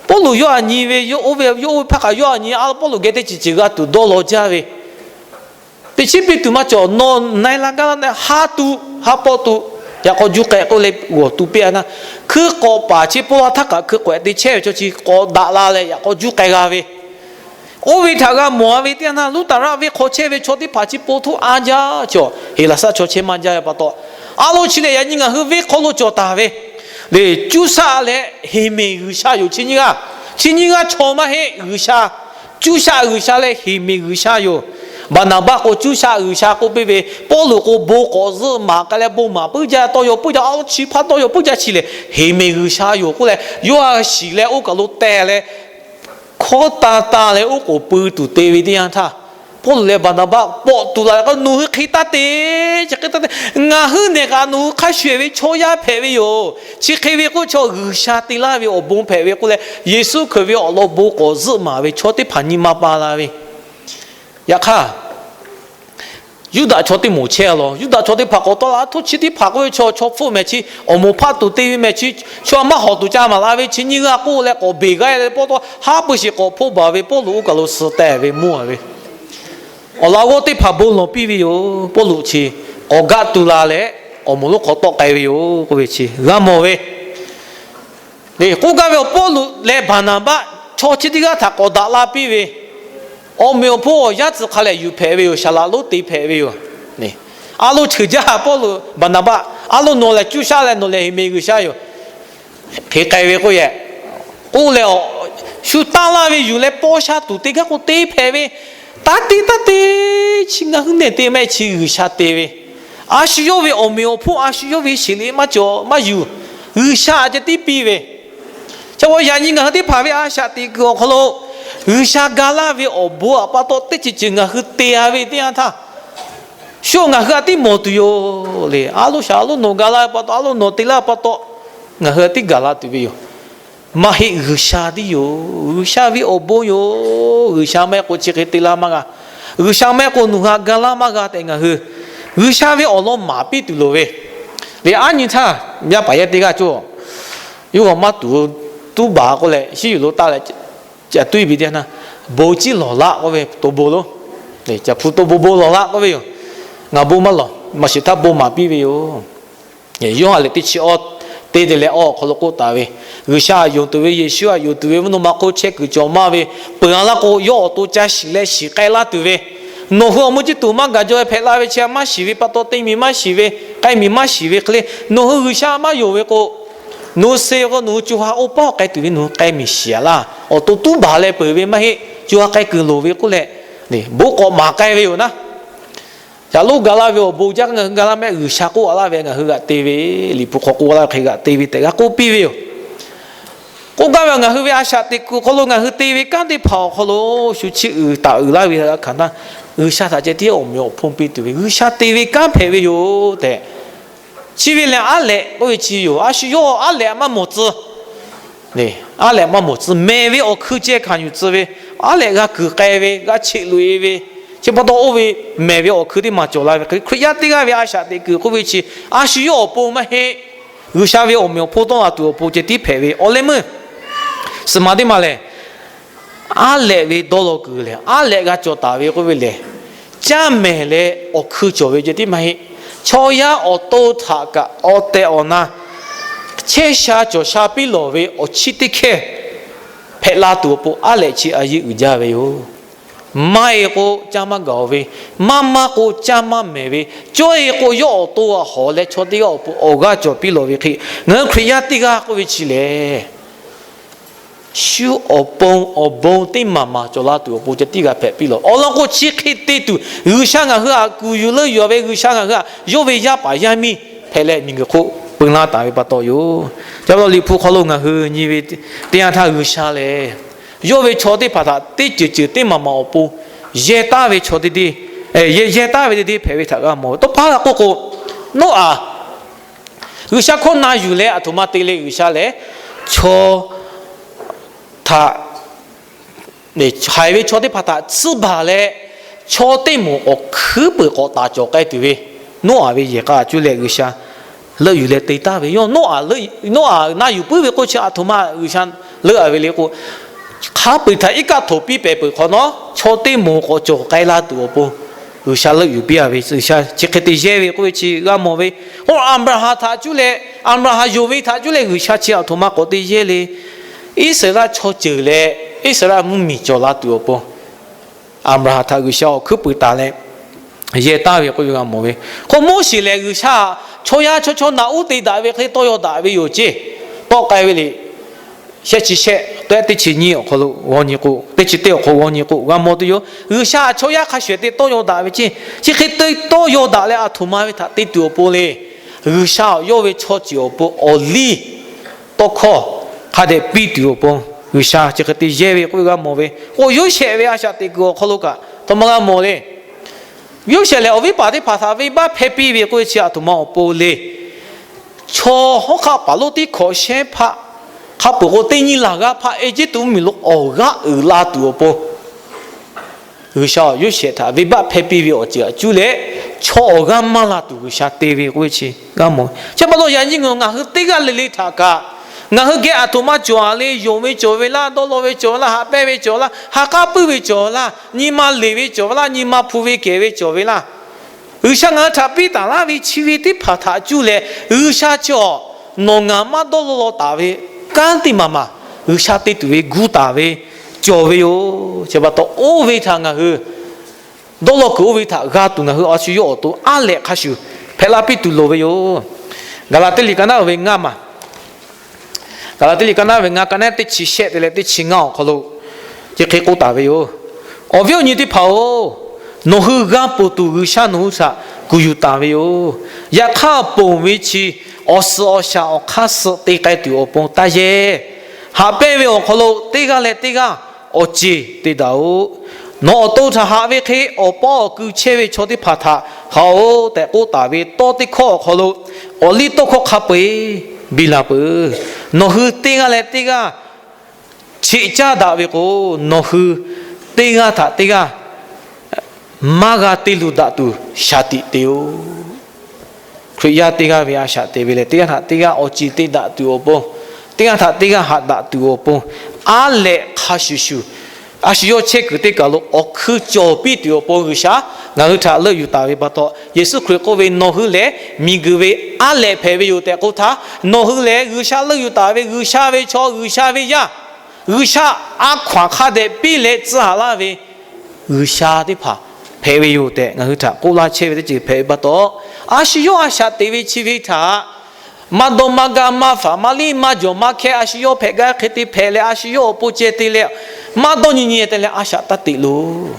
Pawˇluꞈ yawˇ a nyi ve, yawˇ oˇ ve, yawˇ oˇ ve hpaˇ kaꞈ yawˇ a nyi a, Pawˇluꞈ geh teˇ ceuˬ ceuˬ g'a tuˬ dawˇ law jaˇ ve, teꞈ chiˉ piˇ tuˬ maˇ cawˬ. Nawˬ na-e la gaˇ la na-e, ha tu, ha pawˆ tu, yaꞈ k'aw juˇ k'ai k'oˆ leh g'awˬ tu piˇ-a naˇ, hkui k'awꞈ paˍ chi paw la htaˇ kaꞈ hkui k'awꞈ-e te chehˇ ve chaw chi k'awꞈ daꞈ la leh yaꞈ k'aw juˇ k'ai g'a ve, oˇ ve htaꞈ g'a mawˬ-a ve teˇ yanˇ htaˇ, Luˉtaˍraˆ venˇ hk'aw chehˇ ve chaw teˇ hpaˍ chi paw htoˇ a jaˇ cawˬ. Heˍlaˍsaˆ chaw chehˇ maˇ jaˇ ve pa taw, a lo chi lehˬ yaꞈ nyi ngaˬ hui venˇ hk'aw lo cawˬ taˍ ve le, cuˇ shaˆ leh heˍ meˍ G'uiˬsha yoˬ. Chi nyiˇ g'aˇ, chi nyiˇ g'aˇ chaw maˇ heˆ. G'uiˬsha, cuˇ shaˆ G'uiˬsha leh heˍ meˍ G'uiˬsha yoˬ. Baˍnaˍbaˆ k'o cuˇ shaˆ G'uiˬsha k'oˆ piˇ ve, Pawˇluꞈ k'o bon k'awꞈ zuhˆ maˍ k'ai leh bon maˍ puiˉ jaˇ, tawˇ yaw puiˉ jaˇ, a chi hpaˇ tawˇ yaw puiˉ jaˇ chi lehˬ, heˍ meˍ G'uiˬsha yoˬ k'oˆ leh yawˇ a shiˍ leh oˇ kaˬ lo teh leh, hkawˇ taˇ taˇ leh oˉ k'oˍ pui tuˬ te ve teˇ yanˇ htaˇ, Pawˇluꞈ leh Baˍnaˍbaˆ pawꞈ tuˬ la ve k'o, Nawˬ hui hk'e taˇ te, chi hk'e taˇ te, ngaˬ hui nehˬ kaꞈ nawˬ hui hk'a shuˍ-e ve chaw yaˇ hpehꞈ ve yoˬ. Chi hk'e ve k'oˆ chaw G'uiˬsha te laˇ ve awˬ bon hpehꞈ ve k'oˆ leh, Yeˍsuˆ Hkriꞈ ve awˬ lawn bon k'awꞈ zuhˆ maˍ ve chaw teˇ hpaˍ nyi ma pa la ve, Yaꞈ hk'aˇ, Yuˇdaꞈ chaw teˇ moˍ chehˇ a law. Yuˇdaꞈ chaw teˇ hpaˍ k'awꞈ tawˆ la htoˇ chi teˇ hpaˍ k'oˆ ve chaw, chaw hpfuhˆ mehˍ chi awˬ moˍ hpaˆ tuˬ te ve mehˍ chi, chaw maˇ hawˍ tuˬ ca maˍ la ve chi nyiˇ g'aˇ k'oˆ leh k'awꞈ beˬ g'aˇ leh pawˇ tawˆ haˉ pui shiˍ k'awꞈ hpoˆ baˬ ve Pawˇluꞈ oˇ kaˬ lo suh teh ve mvuhˇ a ve awˬ laꞈ g'awˇ teˇ hpaˍ bon lawˬ piˇ ve yoˬ. Pawˇluꞈ chi k'awꞈ gaˆ tu la leh awˬ moˍ lonˉ hk'aw tawˆ k'ai ve yoˬ k'oˆ ve chi g'a mawˬ ve. K'oˆ gaˇ ve awˬ Pawˇluꞈ leh Baˍnaˍbaˆ chaw chi teˇ g'aˇ htaꞈ k'awꞈ daꞈ la piˇ ve, awˬ meꞈ awˬ hponˇ awˬ yanˇ tcuh hk'a lehˬ yuˬ hpehꞈ ve yoˬ. Saˍ laꞈ lonˉ te hpehꞈ ve yoˬ. A lo cheuˬ jaˇ Pawˇluꞈ Baˍnaˍbaˆ, a lo nawˬ lehˬ cuˇ shaˆ leh nawˬ lehˬ heˍ mehˍ G'uiˬsha yoˬ. Hk'e k'ai ve k'oˆ yehˬ. K'oˆ leh, shu tanˇ laˇ ve yuˬ leh paw sha tuˬ teˇ g'aˇ k'o te hpehꞈ ve, taˇ te taˇ te, chi ngaˬ hui nehˬ te maˇ heˆ, chi G'uiˬsha te ve. A shu yawˇ ve awˬ meꞈ awˬ hponˇ a shu yawˇ ve sheˍ liꞈ maˇ cawˬ maˇ yuˬ, G'uiˬsha a ceh tiˉ piˇ ve. Chi pa yaꞈ nyi ngaˬ hui teˇ hpaˍ ve a shaꞈ teꞈ kuiˬ awˬ hk'aw lo G'uiˬsha ga laˇ ve awˬ bon aꞈ pa taw teˇ ceuˬ ceuˬ ngaˬ hui te a ve teˇ yanˇ htaˇ, shu ngaˬ hui a tiˉ mawˬ tuˬ yoˬ le. A lo shaˍ a lo nawˬ ga laˇ ve pa taw, a lo nawˬ te laˇ ve pa taw, ngaˬ hui a tiˉ gaˬ la tuˬ ve yoˬ. Maˇ heˆ, G'uiˬsha tiˉ yoˬ. G'uiˬsha ve awˬ bon yoˬ. G'uiˬsha maˇ heˆ k'o chi hk'e te laˇ maˇ g'a. G'uiˬsha maˇ heˆ k'o nawˬ hui htaꞈ ga laˇ maˇ g'a tehꞈ ngaˬ hui G'uiˬsha ve awˬ lawn maˍ piˇ tuˬ loˍ ve le. Aˉ nyi htaˇ yaˇ paˍ yaˇ teˇ g'aˇ cawˬ, yawˇ hui maˇ tuˍ tuˉ baˬ k'oˆ leh, shiˉ yuˬ lo taˇ leh, ca tuˉ ve teˇ yanˇ, bon ciˉ lawˬ laˆ k'oˆ ve to bon lo, ca hpu to bon bon lawˬ laˆ k'oˆ ve yoˬ. Ngaˬ bon maˇ lawˬ, maˇ shiˍ htaˇ bon maˍ piˇ ve yoˬ. Yoˇhanˬ lehˬ teˇ chi awˇ, teˇ te leh awˇ awˬ hk'aw lo k'oˆ taˍ ve, G'uiˬsha yonˍ tuˬ ve, Yeˍsuˆ htaꞈ yonˍ tuˬ ve mvuhˇ naw ma hk'oˆ chehˇ kuiˬ cawˬ maˇ ve, peuˬ a laˇ k'o, yawˇ awˬ to ca shiˍ leh shiˍ k'ai laˇ tuˬ ve, nawˬ hui awˬ meuˇ chi tuˬ maˇ gaˬ jaw hpehꞈ la ve chi a maˇ shiˍ ve pa taw, teˇ miˬ maˇ shiˍ ve, k'ai miˬ maˇ shiˍ ve hk'e le, nawˬ hui G'uiˬsha maˇ yonˍ ve k'o, nawˬ hui suh ve k'o, nawˬ hui co ha oˇ paˉ k'ai tuˬ ve nawˬ hui k'ai miˬ shiˍ a laˇ. Awˬ to tuˉ baˬ leh peuˬ ve maˇ heˆ, co ha k'ai kuiˬ loˍ ve k'oˆ leh, bon k'awꞈ maˍ k'ai ve yoˬ naˉ. Yaꞈ lonˉ ga laˇ ve awˬ bon jaˇ, ngaˬ hui ga laˇ mehˆ, G'uiˬsha k'oˆ a laˇ ve ngaˬ hui g'aꞈ te ve, Liꞈ hpu hk'aw k'oˆ laˇ ve hk'e g'aꞈ te ve tehꞈ g'a k'oˆ piˇ ve yoˬ. K'oˆ gaˇ ve, ngaˬ hui ve a shaꞈ teꞈ kuiˬ awˬ hk'aw lo ngaˬ hui te ve kanˉ teˇ hpaˍ awˬ hk'aw lo shu chiˇ uiˍ taˍ uiˍ laˇ ve htaꞈ g'a hkanˍ htaˇ, G'uiˬsha htaꞈ ceh tiˉ awˬ meꞈ awˬ hponˇ piˇ tuˬ ve, G'uiˬsha te ve kanˉ hpehꞈ ve yoˬ tehꞈ, chi ve lehˬ aˉ lehꞈ k'oˆ ve chi yoˬ. A shu yawˇ aˉ lehꞈ maˇ mawˬ tcuh. Aˉ lehꞈ maˇ mawˬ tcuh, mehˬ ve awˬ hkui ceh hkanˍ yuˬ tcuh ve, aˉ lehꞈ g'a kuiˬ k'ai ve, g'a cheꞈ loꞈ e ve, chi pa taw oˇ ve mehˬ ve awˬ hkui teˇ maˬ cawˬ la ve hk'e, Hkriꞈ yaˇ teˇ g'aˇ ve a shaꞈ teꞈ kuiˬ k'oˆ ve chi, a shu yawˇ awˬ pon maˇ heˆ. G'uiˬsha ve awˬ meꞈ awˬ hponˇ tawˆ la tuˬ awˬ pon ceh tiˉ hpehꞈ ve awˬ leh meuˇ suhˍ maˬ teˇ maˬ lehˬ, aˉ lehꞈ ve dawˇ law kuiˬ lehˬ, aˉ lehꞈ g'a cawˬ taˍ ve k'oˆ ve lehˬ, caˇ mehˬ leh awˬ hkui cawˬ ve ceh tiˉ maˇ heˆ. Chaw yaˇ awˬ to htaꞈ kaꞈ awˬ tehˬ awˬ na chehˇ sha cawˬ sha piˇ lawˬ ve awˬ chiˇ teˇ hkehˇ hpehꞈ la tuˬ awˬ pon aˉ lehꞈ chi a yeˇ uiˍ jaˇ ve yoˬ. Maˇ e k'o caˇ maˇ gaˬ ve, maˇ maˇ k'o caˇ maˇ mehˬ ve, cawˇ e k'o yawˇ awˬ to htaꞈ hawˍ leh chaw teˇ g'aˇ awˬ pon awˬ g'aˇ cawˬ piˇ lawˬ ve hk'e, ngaˬ hui Hkriꞈ yaˇ teˇ g'aˇ k'oˆ ve chi lehˬ, shu awˬ pon awˬ bon teˇ maˬ maˬ cawˬ la tuˬ awˬ pon ceh tiˉ g'a hpehꞈ piˇ lawˬ. Awˬ lawn k'o, chi hk'e te tuˬ G'uiˬsha ngaˬ hui htaꞈ kuˬ yuˬ leuˆ yuˬ ve, G'uiˬsha ngaˬ hui htaꞈ yawˇ ve yaˇ paˍ yaˇ miˇ hpehꞈ leh miˬguiˬ hk'oˆ peu laˇ taˍ ve pa taw yoˬ. Ca pa taw Liꞈ hpu hk'aw lo ngaˬ hui nyi ve teˇ yanˇ htaˇ, G'uiˬsha lehˬ yawˇ ve chaw teˇ hpaˍ htaꞈ teˇ ceuˬ ceuˬ teˇ maˬ maˬ awˬ pon yehˇ taˉ ve chaw teˇ deˇ, yehˇ taˉ ve teˇ deˇ hpehꞈ ve htaꞈ g'a mawˬ ve. Tawˇ pa k'oˆ k'o, Noˉaꞈ G'uiˬsha hkawˇ na yuˬ leh aˬ htoꞈ ma te le. G'uiˬsha lehˬ chaw htaꞈ haiˬ ve chaw teˇ hpaˍ htaꞈ tsuhˇ baˬ leh, chaw teˇ moˍ awˬ hkuiˉ peuˬ k'awꞈ taˍ cawˬ k'ai tuˬ ve, Noˉaꞈ ve yehˬ k'a cuˇ leh G'uiˬsha leuˆ yuˬ leh te taˍ ve yoˬ. Noˉaꞈ na yuˬ puiˉ ve k'oˆ chi aˬ htoꞈ ma G'uiˬsha leuˆ a ve le k'o, hk'a peu-eˬ htaꞈ iˉ kaˆ htoꞈ piˇ pehˍ peuˬ hk'awꞈ nawˉ, chaw teˇ moˍ k'awꞈ cawˬ k'ai la tuˬ awˬ pon G'uiˬsha leuˆ yuˬ piˇ a ve, G'uiˬsha chi hk'e te yehˇ ve k'oˆ ve chi g'a mawˬ ve. Oˇ Aˍbraˍhanˍ htaꞈ cuˇ leh, Aˍbraˍhanˍ yonˍ ve htaꞈ cuˇ leh G'uiˬsha chi aˬ htoꞈ ma k'awꞈ te yehˇ le. Iˉsaˍreˍlaˆ chaw ceuˬ leh Iˉsaˍreˍlaˆ mvuhˇmiˬ cawˬ la tuˬ awˬ pon Aˍbraˍhanˍ htaꞈ G'uiˬsha awˬ hkuiˉ peuˬ taˍ leh yehˇ taˍ ve k'oˆ ve g'a mawˬ ve. Hk'o Moˉseˍ lehˬ G'uiˬsha chaw yaˇ chaw chaw naꞈ uˉ te daꞈ ve hk'e tawˇ yaw daꞈ ve yoˬ ceˇ, tawˆ k'ai ve le. Shehˆ chi shehˆ, teˇ chi nyiˇ awˬ hk'aw lo g'aw nyi k'o, teˇ chi teˇ awˬ hk'aw g'aw nyi k'o g'a mawˬ tuˬ yoˬ. G'uiˬsha chaw yaˇ hk'a shuˍ te tawˇ yaw daꞈ ve ceˇ, chi hk'e te tawˇ yaw daꞈ leh aˬ htoꞈ ma ve htaꞈ te tuˬ awˬ pon le. G'uiˬsha yawˇ ve chaw ceuˬ awˬ pon awˬ liˇ tawˇ hkawˇ hk'a dehꞈ piˇ tuˬ awˬ pon G'uiˬsha chi hk'e te yehˇ ve k'oˆ ve g'a mawˬ ve. K'o Yoˇsehꞈ ve a shaꞈ teꞈ kuiˬ awˬ hk'aw lo kaꞈ aˬ htoꞈ ma g'a mawˬ le. Yoˇsehꞈ lehˬ awˬ viˉ paˍ teˇ hpaˍ htaꞈ venˇbaˆ hpehˇ piˇ ve k'oˆ ve chi aˬ htoꞈ ma awˬ pon le. Chaw hawˉ hk'aˆ paˍ lonˉ teˇ hkawꞈ shehˉ hpaˆ hk'a peuˬ k'o, teˇ nyi laˬ g'aˇ hpaˆ Eˇjiˇtuꞈ mvuhˇmiˬ lo awˬ g'aˇ uiˍ la tuˬ awˬ pon G'uiˬsha awˬ Yoˇsehꞈ htaꞈ venˇbaˆ hpehˇ piˇ ve awˬ ceuˬ aꞈ cuˇ leh, chaw awˬ g'aˇ maˇ la tuˬ G'uiˬsha te ve k'oˆ ve chi g'a mawˬ. Chi pa taw yaꞈ nyi ngaˬ hui teˇ g'aˇ le le htaꞈ kaꞈ, ngaˬ hui geh aˬ htoꞈ ma cawˬ a le, yonˍ ve cawˬ ve laˇ, dawˇ law ve cawˬ ve laˇ, haꞈ pehnˇ ve cawˬ laˇ, ha k'aˉ puiˉ ve cawˬ laˇ, nyi ma leˬ ve cawˬ ve laˇ, nyi ma hpu ve kehˬ ve cawˬ ve laˇ, G'uiˬsha ngaˬ hui htaꞈ piˇ taˍ laˇ ve chi ve teˇ hpaˍ htaꞈ cuˇ leh, G'uiˬsha chi awˬ nawˬ ngaˬ maˇ dawˇ law law taˍ ve kanˉ teˇ maˬ maˬ G'uiˬsha te tuˬ ve gu taˍ ve cawˬ ve yoˬ. Chi pa taw oˇ ve htaꞈ ngaˬ hui dawˇ law kuiˬ oˇ ve htaꞈ g'a tuˬ ngaˬ hui a shu yawˇ awˬ to aˉ lehꞈ hk'a shuˍ hpehꞈ la piˇ tuˬ loˍ ve yoˬ. Gaˍlaˍtiˆ liꞈ ka naˉ uiˍ ve ngaˇ maˬ Gaˍlaˍtiˆ liꞈ ka naˉ ve ngaˇ, ka naˉ teˇ chi shehˆ te leh teˇ chi ngaˇ awˬ hk'aw lo, chi hk'e k'oˆ taˍ ve yoˬ. Awˬ viˉ awˬ nyi teˇ hpaˍ-oˬ, nawˬ hui g'a ponˬ tuˬ G'uiˬsha nawˬ hui htaꞈ kuˬ yuˬ taˍ ve yoˬ. Yaꞈ hk'aˇ, ponˬ ve chi awˬ suhˍ awˬ shaˍ awˬ hk'aˇ suh te k'ai tuˬ awˬ pon taˇ yehˇ. Haꞈ pehnˇ ve awˬ hk'aw lo teˇ g'aˇ leh teˇ g'aˇ awˬ ceˬ te daꞈ-oꞈ. Nawˬ awˬ to htaꞈ haꞈ ve hk'e awˬ pawˆ awˬ ku chehˇ ve chaw teˇ hpaˍ htaꞈ haꞈ-oꞈ tehꞈ k'oˆ taˍ ve tawˇ teˇ hkawˇ awˬ hk'aw lo, awˬliˇtawˇhkawˇ hk'a peu-eˬ biˇ la peuˬ. Nawˬ hui teˇ g'aˇ leh teˇ g'aˇ cheꞈ caˇ daꞈ ve k'o, nawˬ hui teˇ g'aˇ htaꞈ teˇ g'aˇ maˇ g'a te luˬ daꞈ tuˬ shaˍ tiꞈ te-oꞈ. Hkriꞈ yaˇ teˇ g'aˇ ve a shaꞈ te ve lehˬ, teˇ g'aˇ htaꞈ teˇ g'aˇ awˬ ceˬ te daꞈ tuˬ awˬ pon, teˇ g'aˇ htaꞈ teˇ g'aˇ haꞈ daꞈ tuˬ awˬ pon, aˉ lehꞈ hk'a shuˍ shuˍ, a shu yawˇ chehˇ kuiˬ teˇ kaˬ lo awˬ hkui cawˬ piˇ tuˬ awˬ pon G'uiˬsha ngaˬ hui htaꞈ leuˆ yuˬ taˍ ve pa taw, Yeˍsuˆ Hkriꞈ k'oˆ ve, nawˬ hui lehˬ miˬguiˬ ve aˉ lehꞈ hpehꞈ ve yoˬ tehꞈ k'oˆ htaˇ, nawˬ hui lehˬ G'uiˬsha leuˆ yuˬ taˍ ve G'uiˬsha ve chaw, G'uiˬsha ve yaˇ, G'uiˬsha a hkaw-anˬ hk'a dehꞈ piˇ leh tcuh haꞈ laˇ ve G'uiˬsha teˇ hpaˍ hpehꞈ ve yoˬ tehꞈ ngaˬ hui htaꞈ k'oˆ laˇ chehˇ ve teˇ ceuˬ hpehꞈ ve pa taw, a shu yawˇ a shaꞈ teꞈ ve chi ve htaꞈ maˇ dawˇ maˇ gaˇ maˇ faˍ maˇ liˇ maˇ jawˬ maˇ hkehˇ, a shu yawˇ hpehꞈ gaˇ hk'e te hpehꞈ leh, a shu yawˇ awˬ pon ceh te leh, maˇ dawˇ nyi nyi te leh a shaꞈ taˇ teꞈ loˬ.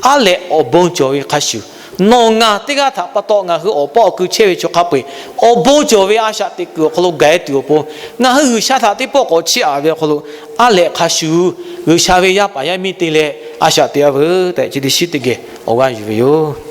Aˉ lehꞈ awˬ bon cawˬ ve hk'a shuˍ, nawˬ ngaˬ teˇ g'aˇ htaꞈ pa taw ngaˬ hui awˬ pawˆ awˬ ku chehˇ ve chaw hk'a peu-eˬ awˬ bon cawˬ ve a shaꞈ teꞈ kuiˬ awˬ hk'aw lo gaˬ-e tuˬ awˬ pon, ngaˬ hui G'uiˬsha htaꞈ teˇ pawˆ k'awꞈ chiˇ aꞈ ve awˬ hk'aw lo, aˉ lehꞈ hk'a shuˍ G'uiˬsha ve yaˇ paˍ yaˇ miˇ te leh a shaꞈ teꞈ-a veuˬ tehꞈ, chi teˇ shiˉ teˇ geh awˬ g'aˇ yuˬ ve yoˬ.